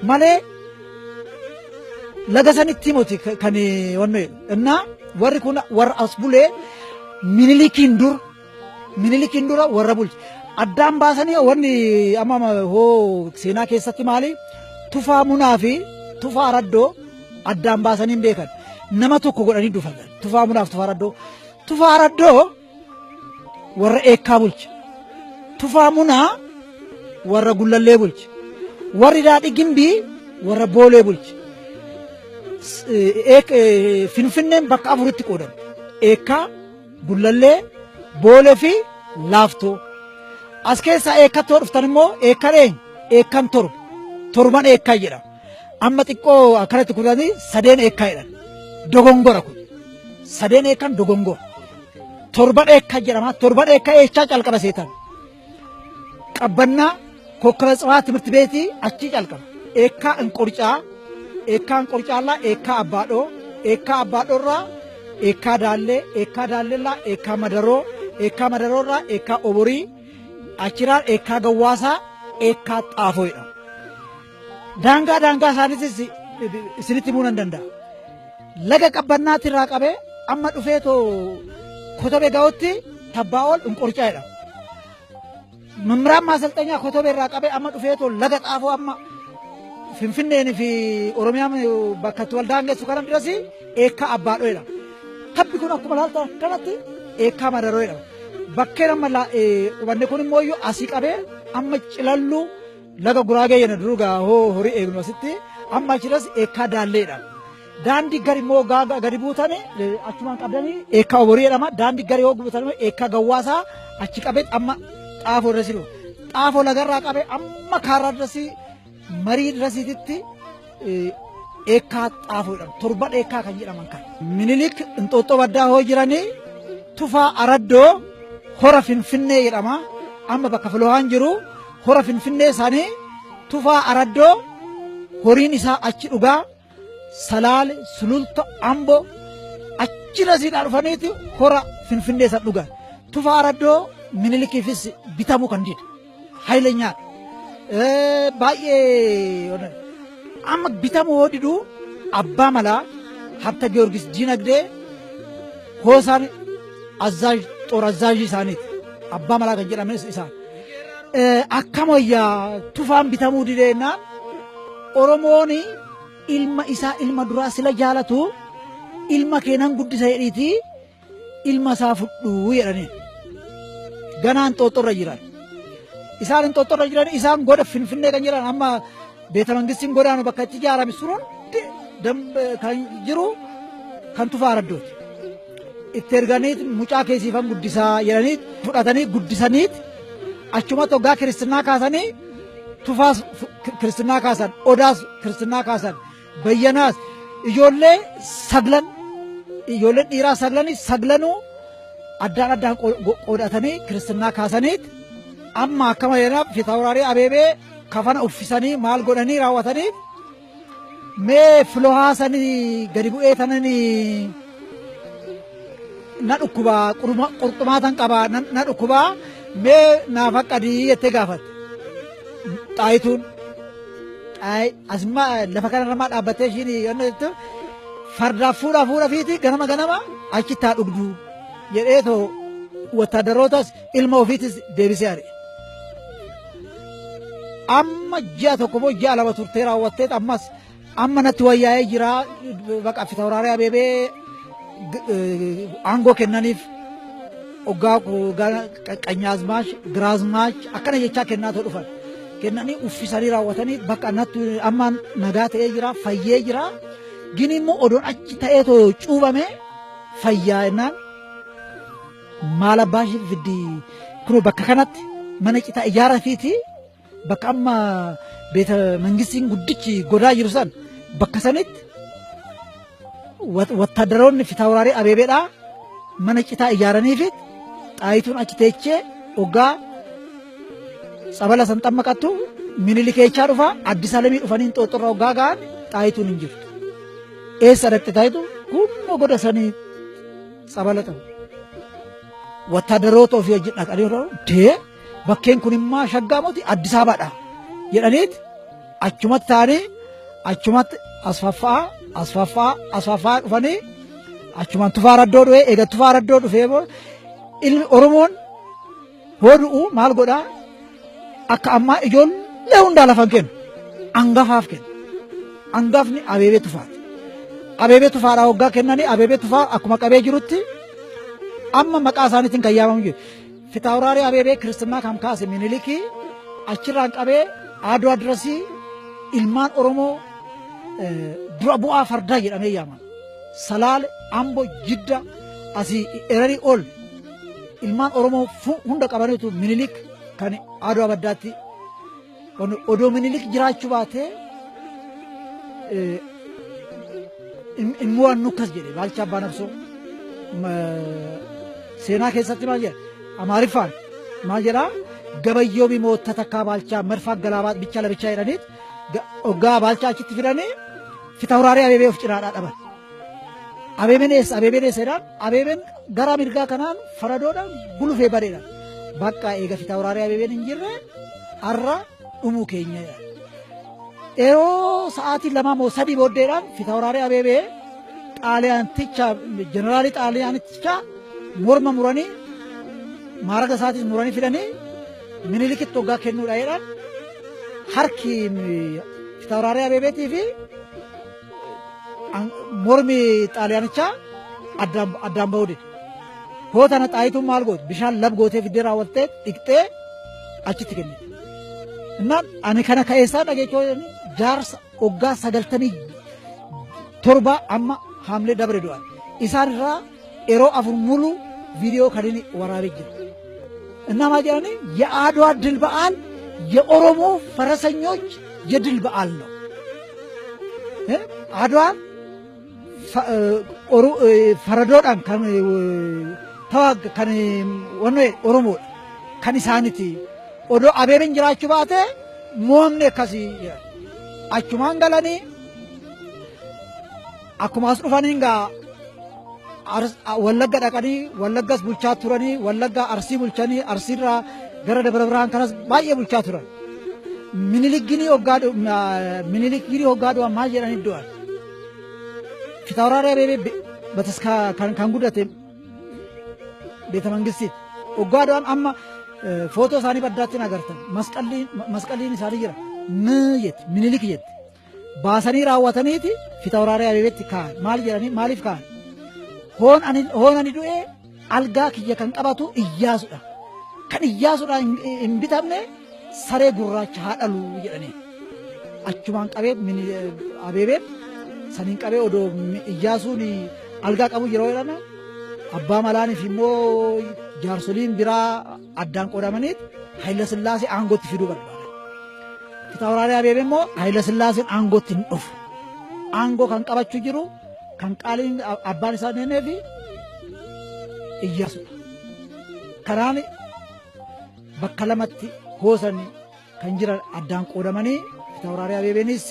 Malee laga sanitti miti kan wanno jedhu. Innaa warri kun warra as bulee Minilikiin dura warra bulche. Addaan baasanii wanni amma hoo seenaa keessatti maali? Tufaa Munaa fi Tufaa Araddoo addaan baasanii hin beekan. Nama tokko godhanii dhufan. Tufaa Munaa fi Tufaa Araddoo. Tufaa Araddoo warra Eekkaa bulche. Tufaa Munaa warra Gullallee bulche. Warri Daadhii Gimbii warra Boolee bulche. Finfinneen bakka afuritti qoodame. Eekkaa, Gullallee, Boolee fi Laaftoo. As keessaa Eekkatti yoo dhuftan immoo Eekkaan eenyu? Eekkaan torba. Torban Eekkaa jedhama. Amma xiqqoo akkanatti kutanii sadeen eekkaa jedhan. Dogongora kun. Sadeen eekkan dogongora. Torban eekkaa jedhama. Torban eekkaa eechaa calqaba seetan. Qabbannaa kokkaba tsawaa timirti beetii achii calqaba. Eekkaa inqorcaa, eekkaa inqorcaallaa eekkaa abbaadhoo, eekkaa abbaadhoorraa eekkaa daallee, eekkaa daalleellaa eekkaa madaroo, eekkaa madaroorraa eekkaa oborii, achiraan eekkaa gawwaasaa, eekkaa xaafoo jedhama. Daangaa daangaa isaaniitis isinitti himuu nan danda'a. Laga qabbannaatti irraa qabee amma dhufee too Kotobe ga'utti tabbaa ol inqorcaa jedhama. Mimmiraan maasalxanyaa Kotobe irraa qabee amma dhufee too laga xaafoo amma Finfinneen fi Oromiyaan bakka itti wal daangessu kana duras eekkaa abbaadhoo jedhama. Tabbi kun akkuma ilaaltan kanatti eekkaa madaroo jedhama. Bakkeen amma qubanne kun immoo iyyuu asii qabee amma cilalluu laga Guraagee jenna duruu gaa hoo horii eegnu asitti amma achiras eekkaa daallee jedhama. Daandii gadi immoo gadi buutani achumaan qabdanii eekkaa oborii jedhama. Daandii gadi yoo buutan immoo eekkaa gawwaasaa achi qabee amma xaafoo irra jiru. Xaafoo lagarraa qabee amma kaarraa dirasii marii dirasiititti eekkaa xaafoo jedhama. Torban eekkaa kan jedhaman kan. Minilik Inxooxxoo baddaa hoo jiranii Tufaa Araddoo hora Finfinnee jedhama. Amma bakka Filohaan jiru hora Finfinnee isaanii Tufaa Araddoo horiin isaa achi dhugaa Salaale, Sululta, Ambo achi rasiidhaa dhufaniiti hora Finfinnee san dhugan. Tufaa Araddoo Minilikiifis bitamuu kan dide. Hayilenyaadha. Baay'ee amma bitamuu hoo diduu abbaa malaa Habta Giyoorgis Diinagdee hoosaan azzaaj xoor azzaajii isaaniiti. Abbaa malaa kan jedhamanis isaan. Akkam wayyaa Tufaan bitamuu didee jennaan Oromoon ilma isaa ilma duraa sila jaalatu ilma kee nan guddisa jedhiitii ilma isaa fudhuu jedhaniin. Ganaa Inxooxxorra jiran. Isaan Inxooxxorra jiran isaan goda Finfinnee kan jedhan amma beeta mangistiin godaanu bakka itti ijaarame sun hundi kan jiru kan Tufaa Araddooti. Itti erganiit mucaa keessiifan guddisaa jedhanii fudhatanii guddisaniit achumatti hoggaa kiristinnaa kaasanii Tufaas kiristinnaa kaasan, Odaas kiristinnaa kaasan, Bayyanaas ijoollee saglan ijoolleen dhiiraa saglanii saglanuu addaan addaan qoodatanii kiristinnaa kaasaniit amma akkama jedhama Fitawraarii Abeebee kafana uffisanii maal godhanii raawwatanii mee filohaa sanii gadi bu'ee tananii na dhukkubaa qurxumaatan qabaa na dhukkubaa mee naa faqqadii jettee gaafatte. Xaayituun asuma lafa kanarra maa dhaabbattee ishiin yommuu jettu fardaaf fuudhaa fuudha fiiti ganama ganama achitti haa dhugdu jedhee too wattaadarootas ilma ofiitis deebisee ari'e. Amma ji'a tokko moo ji'a lama turtee raawwattee ammas amma natti wayyaa'ee jira baqa Fitawraarii Abeebee aangoo kennaniif oggaa qanyaazmaash giraazmaash akkana jechaa kennaa too dhufan. Kennanii uffisanii raawwatanii bakka natti amma nagaa ta'ee jira fayyee jira. Gini immoo odoon achi ta'ee too cuubame fayyaa jennaan maal abbaa ishee fiddi kunoo bakka kanatti mana citaa ijaara fiiti bakka amma beeta mangistiin guddichi godaa jiru san bakka sanitti wattaadaroonni fitaawuraarii Abeebeedhaa mana citaa ijaaraniifi Xaayituun achi teechee oggaa tsabala san xammaqattu Minilikeechaa dhufa Addis Alamii dhufanii Inxooxxorra oggaa ga'an Xaayituun hin jirtu. Eessa dhaqxe Xaayitu? Kunno goda sanii tsabala ta'u. Wattaadaroota ofii wajjin dhaqanii dee bakkeen kun immaa shaggaa moti Addis Ababaadha jedhaniit achumatti ta'anii achumatti asfaffa'aa asfaffa'aa asfaffa'aa dhufanii achumaan Tufaa Raddoo dhufe. Eega Tufaa Raddoo dhufee boo ilmi Oromoon hoo du'u maal godhaa akka ammaa ijoollee hundaa lafan kennu angafaaf kennu. Angafni Abeebee Tufaati. Abeebee Tufaadhaa hoggaa kennanii Abeebee Tufaa akkuma qabee jirutti amma maqaa isaaniitiin kan yaamamu jiru. Fitaawuraarii Abeebee kiristinnaa kan kaase Minilikii achirraan qabee Adwaa dirasii ilmaan Oromoo dura bu'aa fardaa jedhamee yaamama. Salaale, Ambo, Jidda, asii Erarii ol ilmaan Oromoo hunda qabaniitu Minilik kan Adwaa baddaatti odoo Minilik jiraachuu baatee Immoo akkas jedhe Baalchaa Abbaa Nabsoo seenaa keessatti maal jedha Amaariffaan maal jedhaa gabayyoo bimoota takkaa Baalchaa marfaa galaabaa bicha labicha jedhaniit oggaa Baalchaa achitti fidanii Fitawuraarii Abeebee of cinaadhaa dhaban. Abeebeen eessa Abeebeen eessa jedhaan Abeebeen gara mirgaa kanaan faradoodhaan gulufee badeedha. Bakka eega Fitawuraarii Abeebeen hin jirre har'a dhumuu keenya jedha. Yeroo sa'aatii 2 moo 3 booddeedhaan Fitawuraarii Abeebee xaaliyaanticha jeneraalii xaaliyaanticha morma muranii maaraga isaatis muranii fidanii Minilikitti hoggaa kennuudha jedhaan harki Fitawuraarii Abeebeetii fi mormi xaaliyaanichaa addaan ba'uu dide. Hoo tana Xaayituun maal goote bishaan lab gootee fiddee raawwattee dhiqxee achitti kennite. Innaan ani kana ka'eessaa dhageechoo jaarsa hoggaa 97 amma haamlee dabre du'an. Isaan irraa yeroo 4 mulu viidiyoo kan inni waraabee jira. እና ማን jedhani የአድዋ ድል በዓል የኦሮሞ ፈረሰኞች የድል በዓል ነው። አድዋ faradoodhaan kan tawaag kan wanne Oromoodha kan isaaniti odoo Abeebeen jiraachuu baate moomne akkasii achumaan galanii akkuma as dhufaniin gaa Wallagga dhaqanii Wallaggas bulchaa turanii Wallagga Arsii bulchanii Arsiirraa gara Dabra Birhaan kanas baay'ee bulchaa turan. Minilikginii hoggaa du'an maal jedhanii du'an? Fitawuraarii Abeebee bataskaa kan guddate beeta mangistiiti. Hoggaa du'an amma footoo isaanii baddaatti agartan masqalliin isaanii jira. Jetti Minilik jetti. Baasanii raawwataniiti Fitawuraarii Abeebeetti kaa'an maal jedhanii maaliif kaa'an? Hoon ani du'ee algaa kiyya kan qabatu Iyyaasuudha. Kan Iyyaasuudha hin bitamne saree gurraacha haa dhalu jedhanii. Achumaan qabee Abeebeen saniin qabee odoo Iyyaasuun algaa qabu yeroo jedhama abbaa malaaniif immoo jaarsoliin biraa addaan qoodamaniit Hayila Sillaasee aangootti fiduu barbaadan. Fitawuraarii Abeebee immoo Hayila Sillaaseen aangootti hin dhufu. Aangoo kan qabachuu jiru kan qaaliin abbaan isaa neenee fi Iyyaasuudha. Karaan bakka lamatti hoosanii kan jiran addaan qoodamanii Fitawuraarii Abeebeenis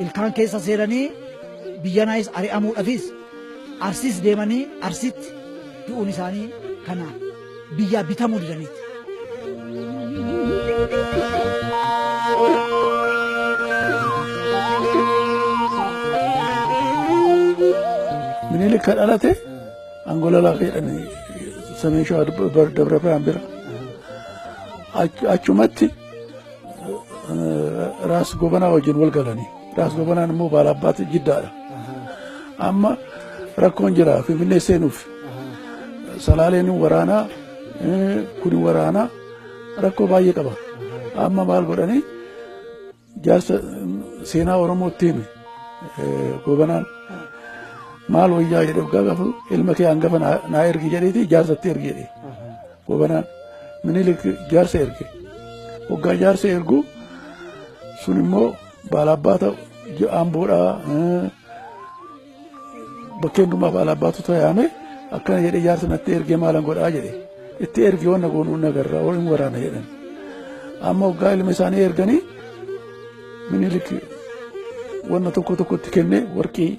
ilkaan keessa seenanii biyya naayis ari'amuudhaafis Arsiis deemanii Arsiitti du'uun isaanii kana biyyaa bitamuu didaniiti. Minilik kan dhalate Angola jedhanii sameen shawaa Dabra Birhaan bira. Achumatti Raas Gobanaa wajjin wal galanii. Raas Gobanaan immoo baala abbaatti jiddaadha. Amma rakkoon jira Finfinnee seenuuf. Salaaleen waraanaa kun waraanaa rakkoo baay'ee qaba. Amma maal godhanii jaarsa seenaa Oromootti hime Gobanaan maal wayyaa jedhe waggaa gaafa ilma kee hangafa naa ergi jedheeti jaarsatti ergi jedhe. Gobanaan Minilik jaarsa erge. Waggaa jaarsa ergu sun immoo baala abbaata Amboodhaa bakkee hundumaa baala abbaatu taa'ame akkana jedhee jaarsa natti ergee maalan godhaa jedhe. Itti ergi wanna goonuu nagarraa waliin waraana jedhan. Amma waggaa ilma isaanii erganii Minilik wanna tokko tokkotti kennee warqii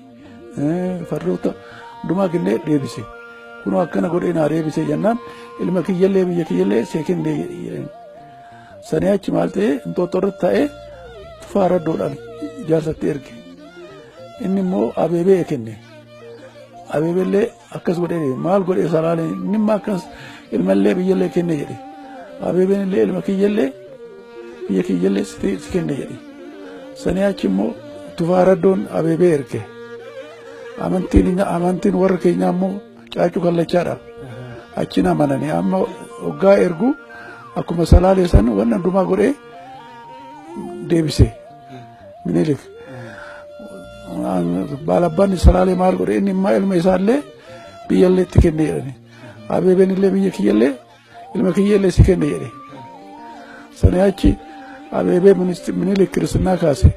fardoota hundumaa kennee deebise. Kunoo akkana godhee naa deebise jennaan ilma kiyyallee biyya kiyyallee see kennee jedhan. Sanii achi maal ta'ee Inxooxxoo irratti taa'ee Tufaa Raddoodhaan jaarsatti erge. Inni immoo Abeebee kenne. Abeebeellee akkas godhee maal godhee Salaaleen inni immoo akkas ilmallee biyyallee kenne jedhe. Abeebeen illee ilma kiyyallee biyya kiyyallee si kenne jedhe. Sanii achi immoo Tufaa Raddoon Abeebee erge. Amantiin warra keenyaa immoo Caacuu Kallachaadha. Achiin amananii amma waggaa ergu akkuma Salaalee san wanna hundumaa godhee deebise. Minilik. Baalabbaan Salaalee maal godhe inni immoo ilma isaallee biyyallee itti kenne jedhani. Abeebeen illee biyya kiyyallee ilma kiyyallee si kenne jedhe. Sanii achi Abeebee Minilik kiristinnaa kaase.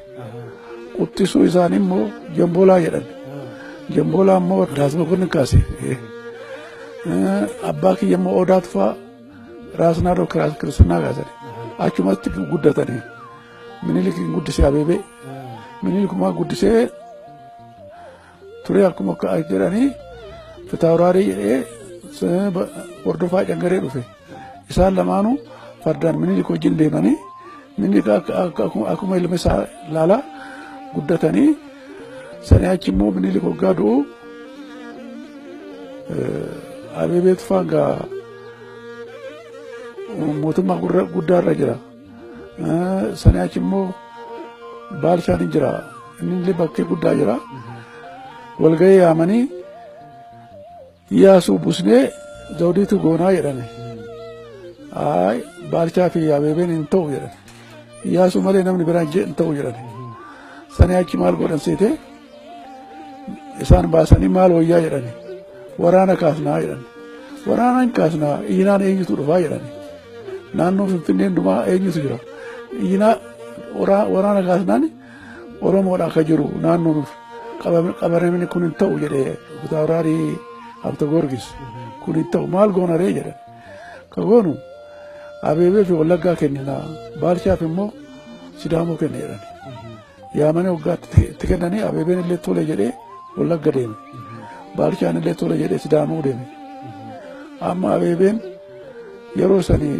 Quxisuu isaanii immoo Jamboolaa jedhan. Jamboolaa immoo Raas Mokonnin kaase. Abbaa kiyya immoo Odaa Tufaa Raas Naadoo Kiristinnaa kaasan. Achumatti guddatanii. Minilik guddisee Abeebee. Minilikumaa guddisee ture akkuma jedhanii Fitaawuraarii jedhee hordofaa cangaree dhufe. Isaan lamaanuu fardaan Minilik wajjin deemanii Minilik akkuma ilma isaa ilaalaa guddatanii sanii achi immoo Minilik waggaa du'u Abeebee Tufaan gaa mootummaa guddaarra jira. Sanii achi immoo Baalchaan hin jira. Inni illee bakkee guddaa jira. Walgahii yaamanii Iyyaasuu busnee Zawdiitu goonaa jedhame. Ayi Baalchaa fi Abeebeen hin ta'u jedhan. Iyyaasuu malee namni biraan hin ta'u jedhan. Sanii achi maal godhan seete isaan baasanii maal wayyaa jedhani. Waraana kaasnaa jedhan. Waraana hin kaasnaa iyyinaan eenyutu dhufaa jedhani. Naannoo Finfinnee hundumaa eenyutu jira. Iyyinaa waraana kaasnaan Oromoodha akka jiru naannoo nuuf qabaramni kun hin ta'u jedhee Fitaawuraarii Habta Goorgis kun hin ta'u maal goona ree jedhan. Ka goonu Abeebee fi Wallaggaa kennina Baalchaaf immoo Sidaamoo kenna jedhan. Yaamanii waggaatti itti kennanii Abeebeen illee tole jedhee Wallagga deeme. Baalchaan illee tole jedhee Sidaamoo deeme. Amma Abeebeen yeroo sanii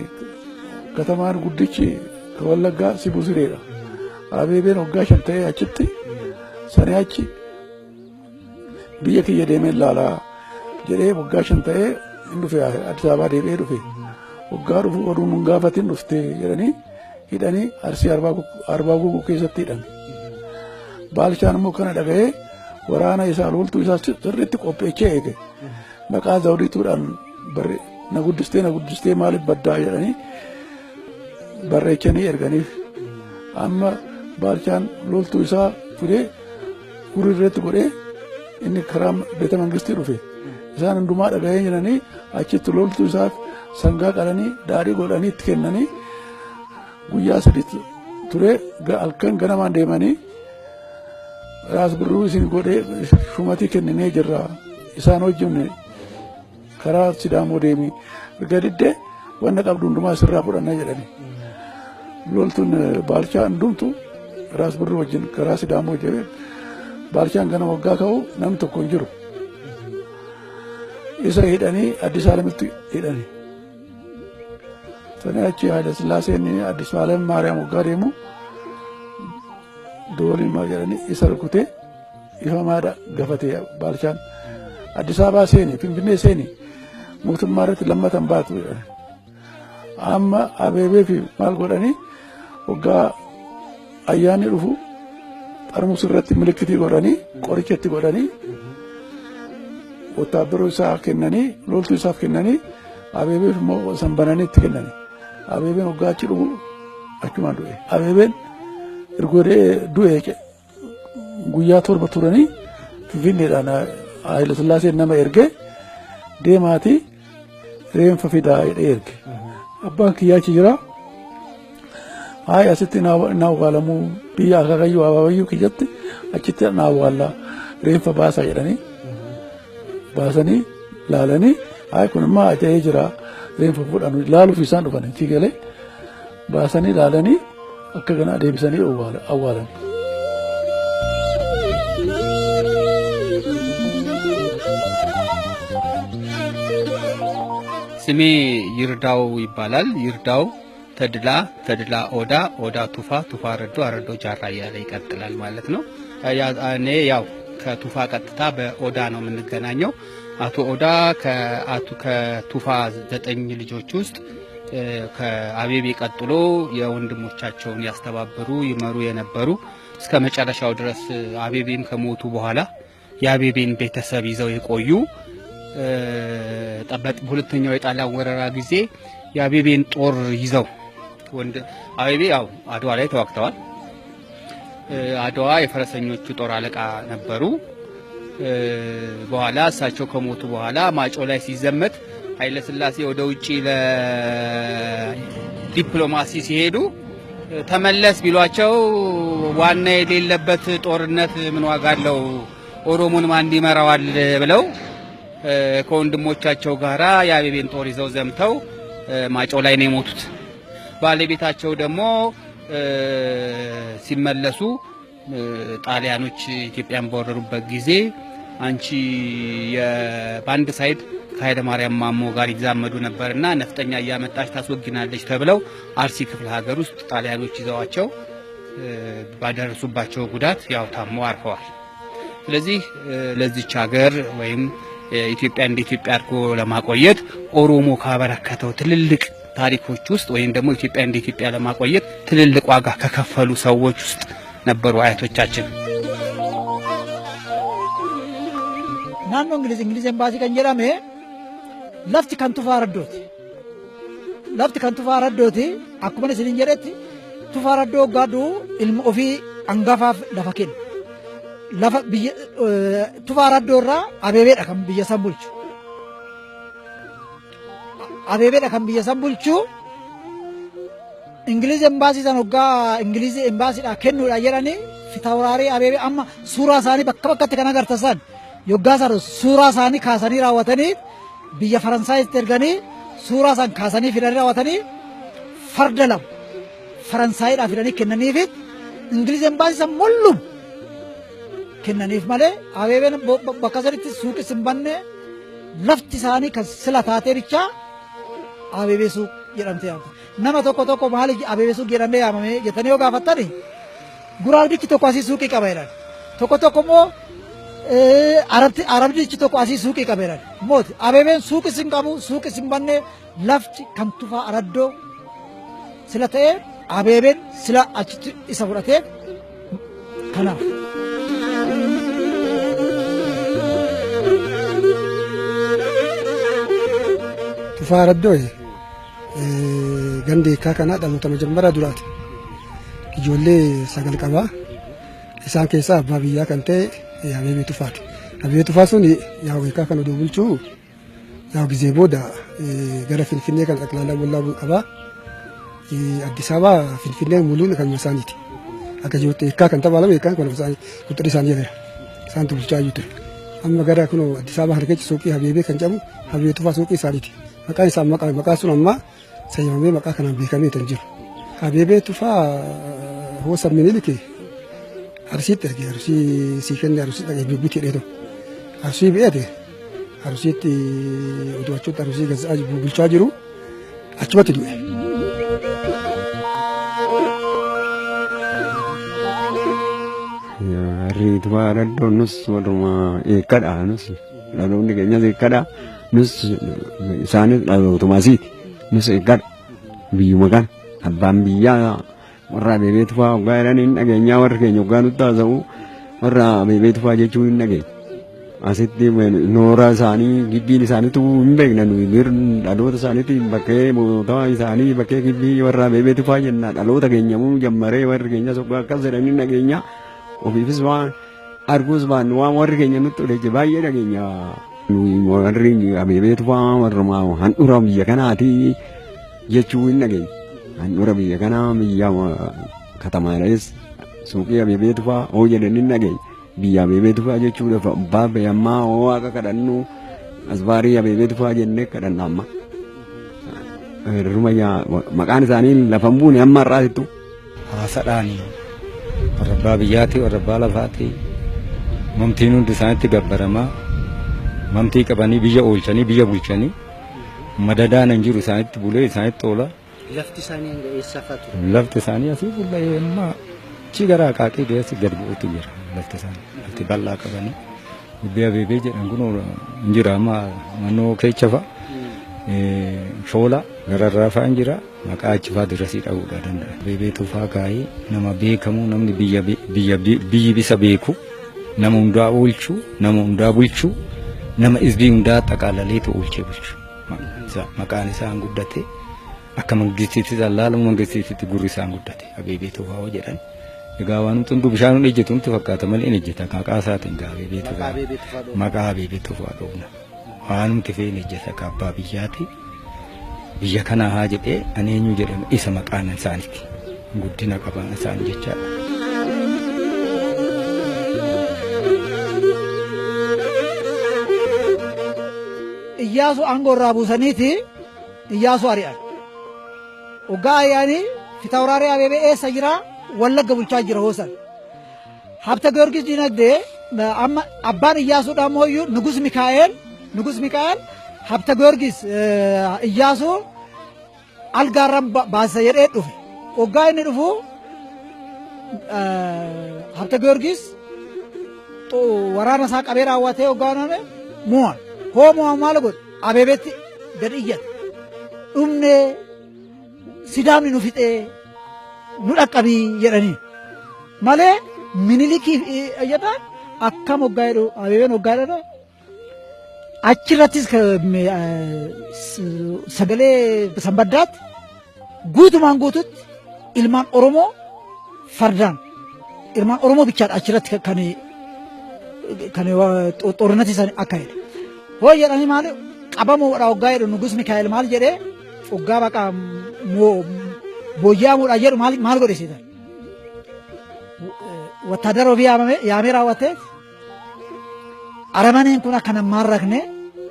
katamaan guddichi ka Wallaggaa Sibuu Sireedha. Abeebeen waggaa 5 ta'ee achitti sanii achi biyya kiyya deemee ilaalaa jedhee waggaa 5 ta'ee hin dhufe Addis Ababaa deebi'ee dhufe. Waggaa dhufu oduu nun gaafatin dhufte jedhanii hidhanii Arsii Arbaa Guguu keessatti hidhan. Baalchaan immoo kana dhaga'ee waraana isaa loltuu isaa sirriitti qopheechee eege. Maqaa Zawdiituudhaan na guddistee na guddistee maaliif baddaa jedhanii barreechanii erganiif. Amma Baalchaan loltuu isaa fidee hurrirreetti godhee inni karaa beeta mangistii dhufe. Isaan hundumaa dhaga'ee jiranii achitti loltuu isaaf sangaa qalanii daadhii godhanii itti kennanii guyyaa 3 ture halkan ganamaan deemanii Raas Birruu isin godhee shumatii kenninee jirra isaan wajjin karaa Sidaamoo deemi erga diddee wanna qabdu hundumaa sirraa fudhanna jedhani. Loltuun Baalchaa hundumtu Raas Birruu wajjin karaa Sidaamoo jedhee Baalchaan gana waggaa ka'u namni tokko hin jiru. Isa hidhanii Addis Alamitti hidhani. Sanii achi Haayila Sillaaseen Addis Alam Maariyaam waggaa deemu dooliin maal jedhanii isa rukutee ifamaadha gafatee Baalchaan. Addis Ababaa seeni Finfinnee seeni mootummaa irratti lammatan baatu jedhan. Amma Abeebee fi maal godhanii waggaa ayyaanni dhufu xarmus irratti milikitii godhanii qoricha itti godhanii wotaaddaroo isaa kennanii loltuu isaaf kennanii Abeebeef immoo san bananii itti kennanii. Abeebeen waggaa achi dhufu achumaan du'e. Abeebeen ergodee du'e guyyaa 7 turanii Finfinneedhaan Haayila Sillaaseen nama ergee deemaatii reenfa fidaa jedhee erge. Abbaan kiyyaa achi jira. Hayi asitti na awwaalamuu biyya akaakayyuu abaabayyuu kiyyatti achitti na awwaalla reenfa baasaa jedhanii baasanii laalanii hayi kun immoo aja'ee jira reenfa fuudhan laaluuf isaan dhufan itti galee baasanii laalanii akka kanaa deebisanii awwaalan. ስሜ ይርዳው ይባላል። ይርዳው ተድላ፣ ተድላ ኦዳ፣ ኦዳ ቱፋ፣ ቱፋ አረዶ፣ አረዶ ጃራ እያለ ይቀጥላል ማለት ነው። እኔ ያው ከቱፋ ቀጥታ በኦዳ ነው የምንገናኘው። አቶ ኦዳ ከአቶ ከቱፋ 9 ልጆች ውስጥ ከአቤቤ ቀጥሎ የወንድሞቻቸውን ያስተባበሩ ይመሩ የነበሩ እስከ መጨረሻው ድረስ አቤቤም ከሞቱ በኋላ የአቤቤን ቤተሰብ ይዘው የቆዩ ጠበጥ በሁለተኛው የጣሊያን ወረራ ጊዜ የአቤቤን ጦር ይዘው ወንድ አቤቤ ያው አድዋ ላይ ተዋግተዋል። አድዋ የፈረሰኞቹ ጦር አለቃ ነበሩ። በኋላ እሳቸው ከሞቱ በኋላ ማጮ ላይ ሲዘመት ኃይለ ሥላሴ ወደ ውጪ ለዲፕሎማሲ ሲሄዱ ተመለስ ቢሏቸው ዋና የሌለበት ጦርነት ምን ዋጋ አለው ኦሮሞን ማን ይመራዋል ብለው ከወንድሞቻቸው ጋራ የአቤቤን ጦር ይዘው ዘምተው ማጨው ላይ ነው የሞቱት። ባለቤታቸው ደግሞ ሲመለሱ ጣሊያኖች ኢትዮጵያን በወረሩበት ጊዜ አንቺ በአንድ side ከኃይለ ማርያም ማሞ ጋር ይዛመዱ ነበርና ነፍጠኛ እያመጣች ታስወግናለች ተብለው አርሲ ክፍለ ሀገር ውስጥ ጣሊያኖች ይዘዋቸው ባደረሱባቸው ጉዳት ያው ታመው አርፈዋል። ስለዚህ ለዚች ሀገር ወይም ኢትዮጵያ እንደ ኢትዮጵያ አድርጎ ለማቆየት ኦሮሞ ካበረከተው ትልልቅ ታሪኮች ውስጥ ወይም ደግሞ ኢትዮጵያ እንደ ኢትዮጵያ ለማቆየት ትልልቅ ዋጋ ከከፈሉ ሰዎች ውስጥ ነበሩ አያቶቻችን። Naannoo Ingiliz embaasii kan jedhame lafti kan Tufaa Raddooti. Lafti kan Tufaa Raddooti akkuma isiniin jedhetti Tufaa Raddoo hoggaa ilma ofii hangafaaf lafa kenna. Lafa biyya Tufaa Raddoo irraa Abeebeedha kan biyya san bulchu. Abeebeedha kan biyya san bulchu. Ingiliz embaasii san hoggaa Ingiliz embaasiidhaa kennuudha jedhanii fitawraarii Abeebee amma suuraa isaanii bakka bakkatti kan agartan san yoggaa sana suuraa isaanii kaasanii raawwatanii biyya Faransaayitti erganii suuraa san kaasanii fidanii raawwatanii farda lama Faransaayidhaa fidanii kennaniifi Ingiliz embaasii san mollum kennaniif malee Abeebeen bakka sanitti suuqis hin banne lafti isaanii kan sila taatee bichaa Abeebee suuq jedhamtee yaamte. Nama tokko tokko maali Abeebee suuq jedhamee yaamame jettanii yoo gaafattani guraaldichi tokko asii suuqii qaba jedhan. Tokko tokko immoo arabdichi tokko asii suuqii qaba jedhan. Mooti Abeebeen suuqis hin qabu suuqis hin banne lafti kan Tufaa Raddoo sila ta'ee Abeebeen sila achitti isa fudhatee kanaaf. Tufaa Raddoo ganda Eekkaa kanaa dhaloota majammaraa duraati. Ijoollee 9 qabaa. Isaan keessaa abbaa biyyaa kan ta'e Abeebee Tufaati. Abeebee Tufaa sun yaa'u Eekkaa kana odoo bulchuu yaa'u gizee booda gara Finfinnee kan xaqlaalaa bollaa qabaa. Addis Ababaa Finfinnee muluun kan isaaniiti. Akka jirutti Eekkaa kan taphalame Eekkaan kan isaanii quxxiri isaanii jira. Isaantu bulchaa jiru ture. Amma gara kun Addis Ababaa harkeechi suuqii Abeebee kan jedhamu Abeebee Tufaa suuqii isaaniiti. Maqaan isaa maqaa sun amma sayyamamee maqaa kanaan beekamee kan jiru. Abeebee Tufaa hoosa Minilik Arsiitti erge Arsii sii kenne Arsii dhaqee bibbitti hidhee Arsii bi'eete Arsiitti oduu achitti Arsii gazza'aa bulchaa jiru achumatti du'e. Warri Tufaa Raddoo nus warruma Eekkadha nus dhaloonni keenyas Eekkadha nus isaanis dhalootuma asiiti nus Eekkadha biyyuma kana abbaan biyyaa warra Abeebee Tufaa hoggaa jedhan hin dhageenyaa warri keenya hoggaa nutti haasa'u warra Abeebee Tufaa jechuu hin dhageenya. Asitti noora isaanii gibbiin isaaniitu hin beekna nuyi dhaloota isaaniitti bakkee mootota isaanii bakkee gibbii warra Abeebee Tufaa jenna dhaloota keenya muu jammaree warri keenyas hoggaa akkas jedhan hin dhageenya. Ofiifis waan arguus waan waan warri keenya nutti odeesse baay'ee dhageenya. Warri Abeebee Tufaa warruma handhuura biyya kanaati jechuu hin dhageenya. Handhuura biyya kanaa biyya katamaadhas suuqii Abeebee Tufaa hoo jedhan hin dhageenya. Biyya Abeebee Tufaa jechuudhaaf abbaa ammaa hoo waaqa kadhannu asbaarii Abeebee Tufaa jennee kadhanna amma. Maqaan isaanii lafa hin buune amma har'aatittu. Hawaasadhaani warra abbaa biyyaati warra abbaa lafaati mamtiin hundi isaanitti gabbaramaa mamtii qabanii biyya oolchanii biyya bulchanii madadaan hin jiru isaanitti bulee isaanitti oola. Lafti isaanii hanga eessa fa'aa ture? Lafti isaanii asii fuullee amma achi gara Akaakii geessi gad bu'uutu jira lafti isaanii lafti bal'aa qabanii dubbii Abeebee jedhan kun hin jira amma naannoo keecha fa'a shoola gararraa fa'a hin jira maqaa achi fa'a dirasii dha'uudha danda'a. Abeebee Tufaa kaayee nama beekamu namni biyya biyya biyyi bisa beeku nama hundaa oolchu nama hundaa bulchu nama hizbii hundaa xaqaalaleetu oolchee bulchu maqaan isaa guddate akka mangistiitti laalamu mangistiitti gurri isaan guddate Abeebee Tufaa jedhan. Egaa waan hunduu bishaan hin ejjetu nutti fakkaata malee hin ejjeta maqaa isaatiin gaa Abeebee Tufaa maqaa Abeebee Tufaa dhoofna waan nuti feene ejjeta ka abbaa biyyaati biyya kana haa jedhee ani eenyu jedhame isa maqaan isaaniiti Guddina qaban isaan jechaadha. Iyyaasu aangoo irraa buusaniiti Iyyaasu ari'an. Hoggaa ari'anii Fitawraarii Abeebee eessa jira? Wallagga bulchaa jira hoosan. Habta Giyoorgis Dinagdee amma abbaan Iyyaasuudha ammoo Nugus Mikaa'el Nugus Mikaa'el Habta Giyoorgis Iyyaasuu algaarran baasisa jedhee dhufe. Hoggaa inni dhufu Habta Giyoorgis waraana isaa qabee raawwatee hoggaa name mo'a. Hoo mo'a maal godhe? Abeebeetti gad iyyate. Dhumnee Sidaamni nu fixee nu dhaqqabii jedhanii. Malee Minilikiif jedhaan akkam hoggaa jedhu Abeebeen hoggaa jedhu achirrattis sagalee sanbaddaatti guutumaan guututti ilmaan Oromoo fardaan ilmaan Oromoo bichaadha achirratti kan xornati san akka jedhe. Hoo jedhanii maali qabamuudha hoggaa jedhu Nugus Mikaa'el maal jedhee hoggaa baqa booji'amuudha jedhu maal godhe siitan. Wattaadara ofii yaamee raawwatee aramaneen kun akka namaan rakne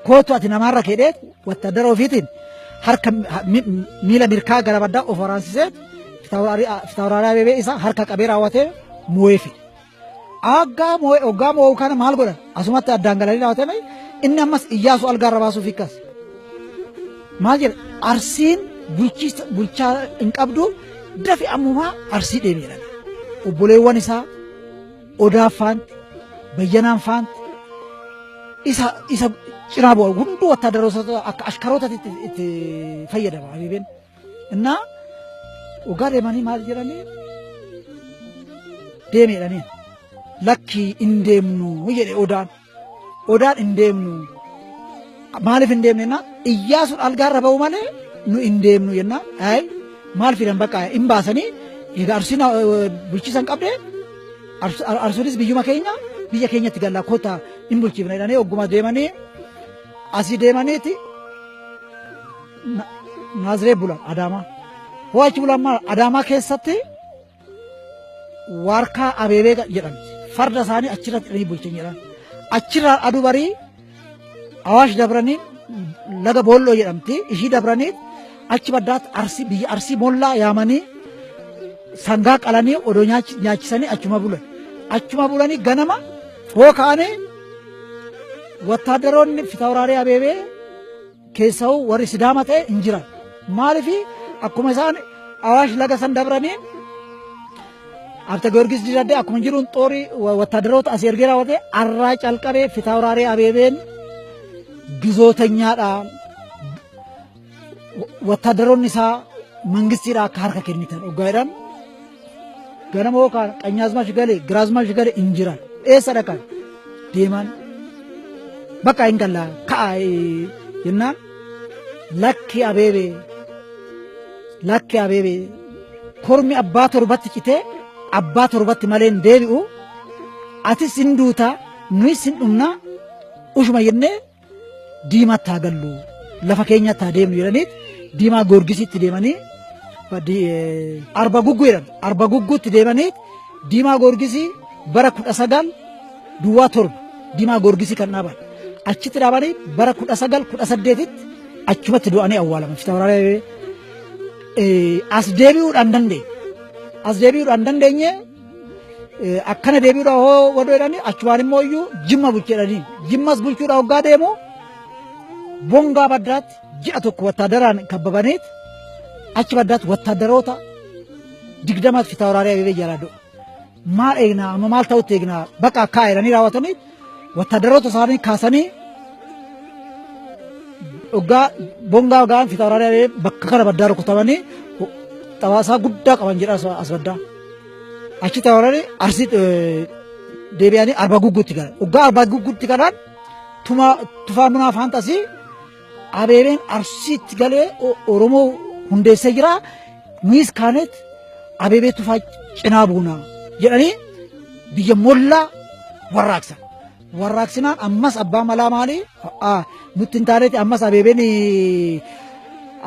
kootu ati namaan rakke jedhee wattaadara ofiitiin harka miila mirkaa gara baddaa of waraansisee Fitawraarii Abeebee isa harka qabee raawwatee moo'ee fide. Aggaa moo'ee hoggaa moo'uu kana maal godhan asumatti addaan galanii raawwatanii inni ammas Iyyaasu algaarra baasuuf hiikkas. Maal jedha Arsiin bulchaa hin qabdu dafi ammumaa Arsii deemi jedhan. Obboleewwan isaa Odaa faanti Bayyanaan faanti isa cinaa bu'a hunduu wattaadaroota akka ashkarootatti itti fayyadama Abeebeen. Innaa hoggaa deemanii maal jedhanii deemi jedhanii lakkii hin deemnu jedhe Odaan. Odaan hin deemnu. Maaliif hin deemne jennaan Iyyaasuun algaarra ba'u malee nu hin deemnu jennaan ayi maal fidan bakka hin baasanii egaa Arsiin bulchiisan qabde Arsuunis biyyuma keenya biyya keenyatti gallaa kottaa hin bulchiifna jedhanii ogguma deemanii asii deemaniiti Naaziree bulan Adaamaa. Hoo achi bulan maal Adaamaa keessatti Waarkaa Abeebee jedhamti. Farda isaanii achirratti hidhanii bulchan jedhan. Achirraa aduu barii Awaash dabranii laga Boolloo jedhamti. Ishii dabranii achi baddaatti Arsii biyya Arsii Mollaa yaamanii sangaa qalanii odoo nyaachisanii achuma bulan. Achuma bulanii ganama hoo ka'anii wattaadaroonni Fitawraarii Abeebee keessa'uu warri Sidaama ta'e hin jiran. Maaliif akkuma isaan Awaash laga san dabraniin Abta Giyoorgis Diinagdee akkuma jiruun xoorii wattaadaroota asii ergee raawwate arraa calqabee Fitawraarii Abeebeen gizootanyaadha. Wattaadaroonni isaa mangistiidha akka harka kennitan hoggaa jedhan ganama yookaan Qanyaazmaash galee Giraazmaash galee hin jiran. Eessa dhaqan? Deeman bakka hin gallaa ka'a jennaan lakki Abeebee lakki Abeebee kormi abbaa torbatti citee abbaa torbatti malee hin deebi'u atis hin duutaa nuyis hin dhumnaa ushuma jennee diimaatti haa gallu lafa keenyatti haa deemnu jedhaniit diimaa Goorgisitti deemanii Arba Gugguu jedhan Arba Gugguutti deemanii diimaa Goorgisii bara 1907 diimaa Goorgisii kan dhaaban achitti dhaabanii bara 1918tti achumatti du'anii awwaalaman. Fitawraarii as deebi'uudhaan dandeenye. As deebi'uudhaan dandeenye akkana deebi'uudhaan hoo wadoo jedhanii achumaan immoo iyyuu Jimma bulchedhanii Jimmas bulchuudhaan hoggaa deemu Bongaa baddaatti ji'a tokko wattaadaraan kabbabaniit achi baddaatti wattaadaroota 20 Fitawraarii Abeebee jalaa du'u. Maal eegnaa amma maal ta'utti eegnaa bakka akkaa jedhanii raawwatanii wattaadaroota isaanii kaasanii hoggaa Bongaa ga'an Fitawraarii Abeebee bakka kana baddaa rukutamanii xawaasaa guddaa qaban jedha as baddaa. Achi tawaranii Arsii deebi'anii Arba Gugguutti galan. Hoggaa Arba Gugguutti galan Tufaa Munaa Faantasii Abeebeen Arsiitti galee Oromoo hundeessee jira. Nuyis kaaneet Abeebee Tufaa cinaa buuna jedhanii biyya Mollaa warraaqsan. Warraaqsinaan ammas abbaa malaa maali? Nutti hin taaneeti ammas Abeebeen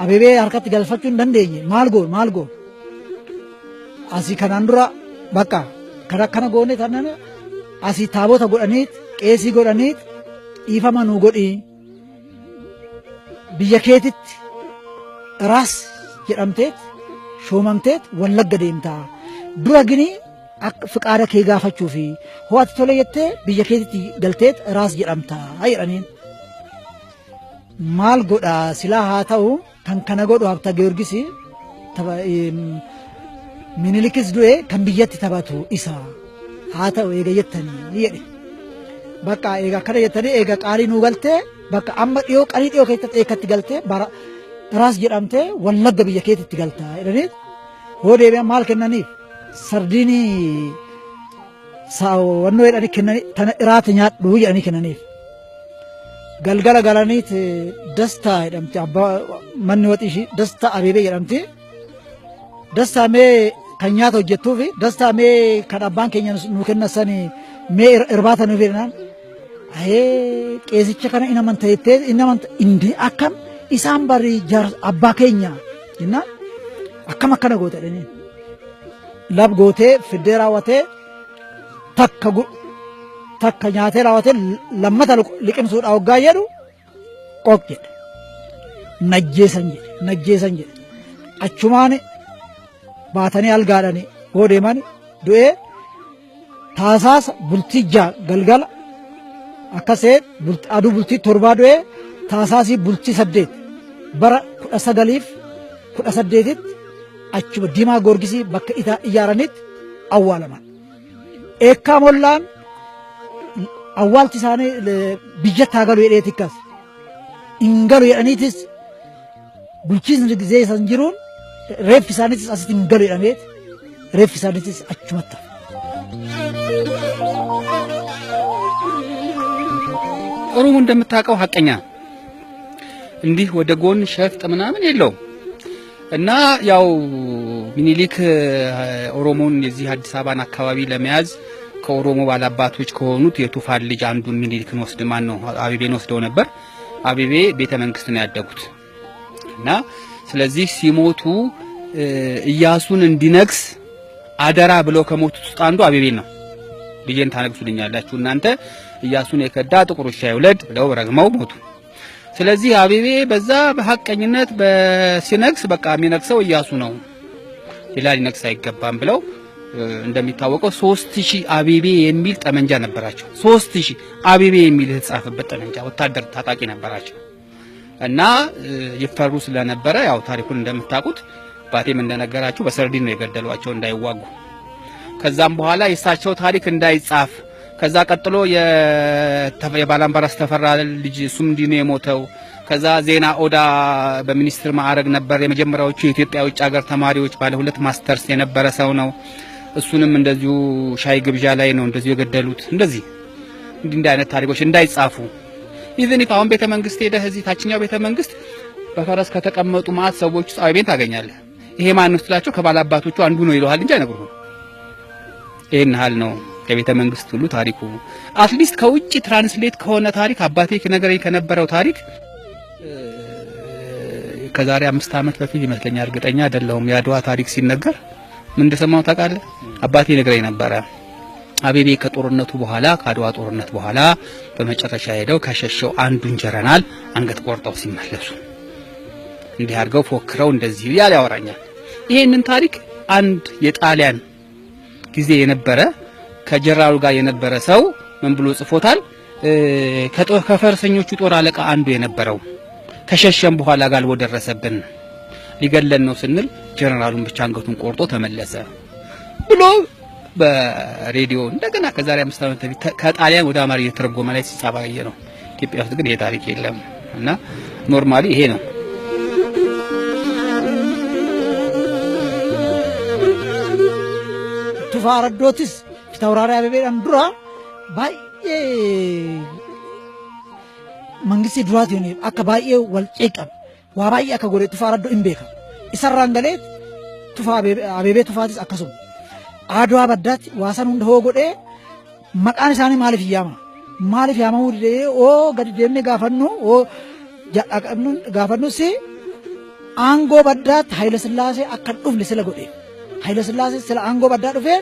Abeebee harkatti galfachuu hin dandeenye. Maal goon maal goon? Asii kanaan dura bakka kana akkana goone taanaan asii taabota godhaniit qeesii godhaniit dhiifama nuu godhii biyya keetitti raas jedhamteet shoomamteet Wallagga deemtaa. Dura gini akka fiqaada kee gaafachuu fi ho'ati tole jettee biyya keetitti galteet raas jedhamtaa jedhaniin. Maal godhaa silaa haa ta'u kan kana godhu Habta Giyoorgis Minilikis du'e kan biyyatti taphatu isa haa ta'u eega jettanii jedhe. Bakka eega akkana jettanii eega qaalii nuu galtee bakka amma dhiyoo qalii dhiyoo keessatti eekkatti galtee bara raas jedhamtee Wallagga biyya keetitti galtaa jedhanii hoo deebi'an maal kennaniif sardiinii wannoo jedhanii kennanii tana iraata nyaadhu jedhanii kennaniif. Galgala galaniit Dastaa jedhamti abbaa manni waxii ishii Dastaa Abeebee jedhamti. Dastaa mee kan nyaata hojjettuu fi Dastaa mee kan abbaan keenya nu kenna sani mee irbaata nu fedhanaan. Ayee qeesicha kana in amanta jettee in amanta indi akkam isaan bari abbaa keenya jennaan akkam akkana goota jedhanii. Lab gootee fiddee raawwatee takka nyaatee raawwatee lammata liqimsuudha hoggaa jedhu qoq jedhe. Najjeesan jedhe najjeesan jedhe. Achumaan baatanii algaadhani hoo deeman du'ee taasaasa bultii 6 galgala akkasee aduu bultii 7 du'ee taasaasii bultii 8 bara 1918tti achuma Diimaa Goorgisii bakka ijaaranitti awwaalaman. Eekkaa Mollaan awwaalchi isaanii biyyatti haa galu jedhee tikkas. Hin galu jedhaniitis bulchiinsi gizee san jiruun reeffi isaaniitis asitti hin galu jedhameet reeffi isaaniitis achumatti hafe. ኦሮሞ እንደምታውቀው ሀቀኛ ነው። እንዲህ ወደ ጎን ሸፍጥ ምናምን የለውም። እና ያው ሚኒሊክ ኦሮሞን የዚህ አዲስ አበባን አካባቢ ለመያዝ ከኦሮሞ ባላባቶች ከሆኑት የቱፋን ልጅ አንዱን ሚኒሊክን ወስድ ማን ነው አቤቤን ወስደው ነበር። አቤቤ ቤተ መንግስት ነው ያደጉት እና ስለዚህ ሲሞቱ ኢያሱን እንዲነግስ አደራ ብለው ከሞቱት ውስጥ አንዱ አቤቤን ነው። ልጄን ታነግሱልኛላችሁ እናንተ ኢያሱን የከዳ ጥቁር ውሻ ይውለድ ብለው ረግመው ሞቱ። ስለዚህ አቤቤ በዛ በሐቀኝነት በሲነግስ በቃ የሚነግሰው ኢያሱ ነው፣ ሌላ ሊነግስ አይገባም ብለው እንደሚታወቀው 3000 አቤቤ የሚል ጠመንጃ ነበራቸው። 3000 አቤቤ የሚል የተጻፈበት ጠመንጃ ወታደር ታጣቂ ነበራቸው እና ይፈሩ ስለነበረ ያው ታሪኩን እንደምታውቁት ባቴም እንደነገራችሁ በሰርዲን ነው የገደሏቸው እንዳይዋጉ። ከዛም በኋላ የእሳቸው ታሪክ እንዳይጻፍ ከዛ ቀጥሎ የባላምባራስ ተፈራ ልጅ እሱም እንዲህ ነው የሞተው። ከዛ ዜና ኦዳ በሚኒስትር ማዕረግ ነበር የመጀመሪያዎቹ የኢትዮጵያ ውጭ ሀገር ተማሪዎች ባለ 2 ማስተርስ የነበረ ሰው ነው። እሱንም እንደዚሁ ሻይ ግብዣ ላይ ነው እንደዚሁ የገደሉት። እንደዚህ እንዲህ አይነት ታሪኮች እንዳይጻፉ even if አሁን ቤተ መንግስት ሄደህ እዚህ ታችኛው ቤተ መንግስት በፈረስ ከተቀመጡ ማአት ሰዎች ውስጥ አቤቤን ታገኛለህ። ይሄ ማን ነው ስትላቸው ከባላባቶቹ አንዱ ነው ይለዋል እንጂ አይነግሩህም። ይሄን ያህል ነው ከቤተ መንግስት ሁሉ ታሪኩ። at least ከውጭ translate ከሆነ ታሪክ አባቴ ከነገረኝ ከነበረው ታሪክ ከዛሬ 5 ዓመት በፊት ይመስለኛል፣ እርግጠኛ አይደለሁም። የአድዋ ታሪክ ሲነገር ምን እንደሰማሁ ታውቃለህ? አባቴ ነግረኝ ነበረ። አቤቤ ከጦርነቱ በኋላ ከአድዋ ጦርነት በኋላ በመጨረሻ ሄደው ከሸሸው አንዱን ጀነራል አንገት ቆርጠው ሲመለሱ እንዲህ አድርገው ፎክረው እንደዚህ ያለ ያወራኛል። ይሄንን ታሪክ አንድ የጣሊያን ጊዜ የነበረ ከጀነራሉ ጋር የነበረ ሰው ምን ብሎ ጽፎታል? ከፈረሰኞቹ ጦር አለቃ አንዱ የነበረው ከሸሸም በኋላ ጋልቦ ደረሰብን ሊገለን ነው ስንል ጀነራሉን ብቻ አንገቱን ቆርጦ ተመለሰ ብሎ በሬዲዮ እንደገና ከዛሬ 5 ዓመት በፊት ከጣሊያን ወደ አማርኛ የተረጎመ ላይ ሲጻፍ ነው። ኢትዮጵያ ውስጥ ግን ይሄ ታሪክ የለም እና normally ይሄ ነው። Tufaa Raddootis Fitawraarii Abeebeedhaan dura baay'ee mangistii duraatiin akka baay'ee wal ceeqame waa baay'ee akka godhe Tufaa Raddoo hin beekamu. Isarraan galee Tufaa Abeebee Tufaatis akkasuma. Adwaa baddaatti waa san hunda hoo godhee maqaan isaanii maaliif yaamama? Maaliif yaamamuu didee oo gadi deemnee gaafannu oo gaafannus aangoo baddaatti Haayila Sillaasee akka hin dhufne sila godhe. Haayila Sillaasee sila aangoo baddaa dhufee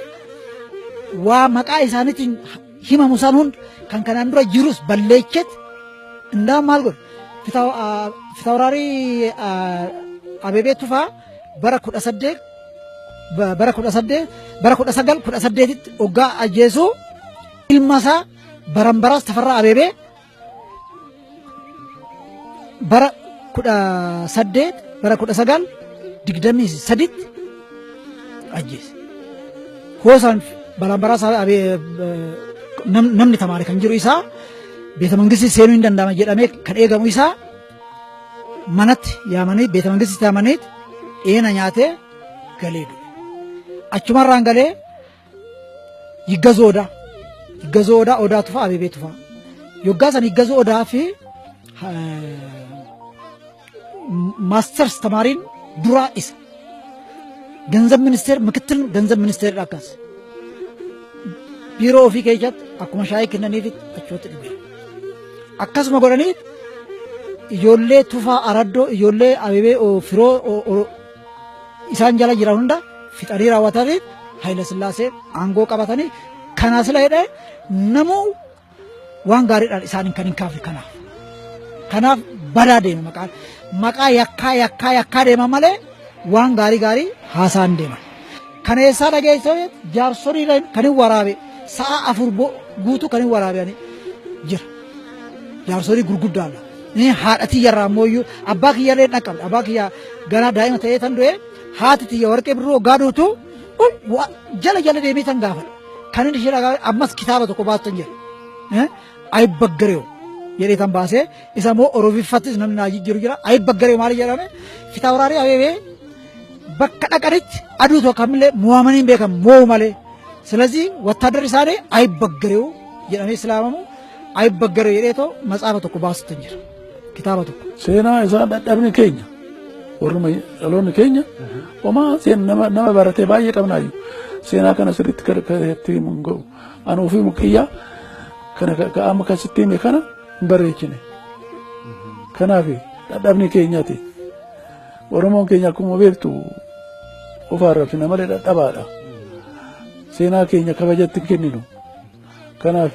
waa maqaa isaaniitiin himamu san hunda kan kanaan dura jirus balleechet indaa maal godhe Fitawraarii Abeebee Tufaa bara 18 bara 18 bara 1918tti hoggaa ajjeesuu ilma isaa Baranbaraas Tafarraa Abeebee bara 18 bara 1923tti ajjeese. Hoosaan Baranbaraas namni tamaare kan jiru isaa beeta mangistii seenuu hin danda'ama jedhamee kan eegamu isaa manatti yaamanii beeta mangistii yaamanii dheena nyaatee galee du'e. Achumarraan galee Yiggazoo Odaa Yiggazoo Odaa Odaa Tufaa Abeebee Tufaa yoggaa san Yiggazoo Odaa fi maasters tamaariin duraa isa ገንዘብ ሚኒስቴር ምክትል ገንዘብ ሚኒስቴር akkas biiroo ofii keessatti akkuma shaayii kennaniifitti achuutti dhufe. Akkasuma godhanii ijoollee Tufaa Araddoo ijoollee Abeebee Firoo isaan jala jiran hunda fixanii raawwatanii Haayila Sillaasee aangoo qabatanii kanaa sila jedhee namuu waan gaariidhaan isaan kan hin kaafne kanaaf. Kanaaf badaa deema maqaan maqaa yakkaa yakkaa yakkaa deema malee waan gaarii gaarii haasaan deeman. Kana eessaa dhageessee jaarsolii kan hin waraabe sa'a 4 guutuu kan hin waraabe jira. Jaarsolii gurguddaadha. Haadha tiyyarraa ammoo abbaa kiyyarree dhaqqabde abbaa kiyya ganaa daa'ima ta'ee tan du'e haati tiyya warqee birroo hoggaa duutu jala jala deemee tan gaafadha. Kan inni ishee dhagaa ammas kitaaba tokko baattan jira. Ayibaggareew jedhee tan baasee isa immoo Oromiffattis namni naa jijjiiru jira. Ayibaggareew maali jedhame Fitawraarii Abeebee bakka dhaqanitti aduu tokko kamillee mo'amanii hin beekan moo'u malee. ስለዚህ ወታደር isaanii አይበገሬው jedhamee silaamamu አይበገሬው jedheetoo matsaafa tokko baasutti jira kitaaba tokko. Seenaa isaa dadhabni keenya warruma dhaloonni keenya homaa nama baratee baay'ee qabnaayyuu seenaa kana sirriitti itti himu hin ga'u. Ani ofii muqiyyaa kana amma kasitti hime kana hin barreechine. Kanaaf dadhabni keenyaati. Oromoon keenya akkuma beektu of arrabsina malee dadhabaadha. Seenaa keenya kabajatti hin kenninu. Kanaaf.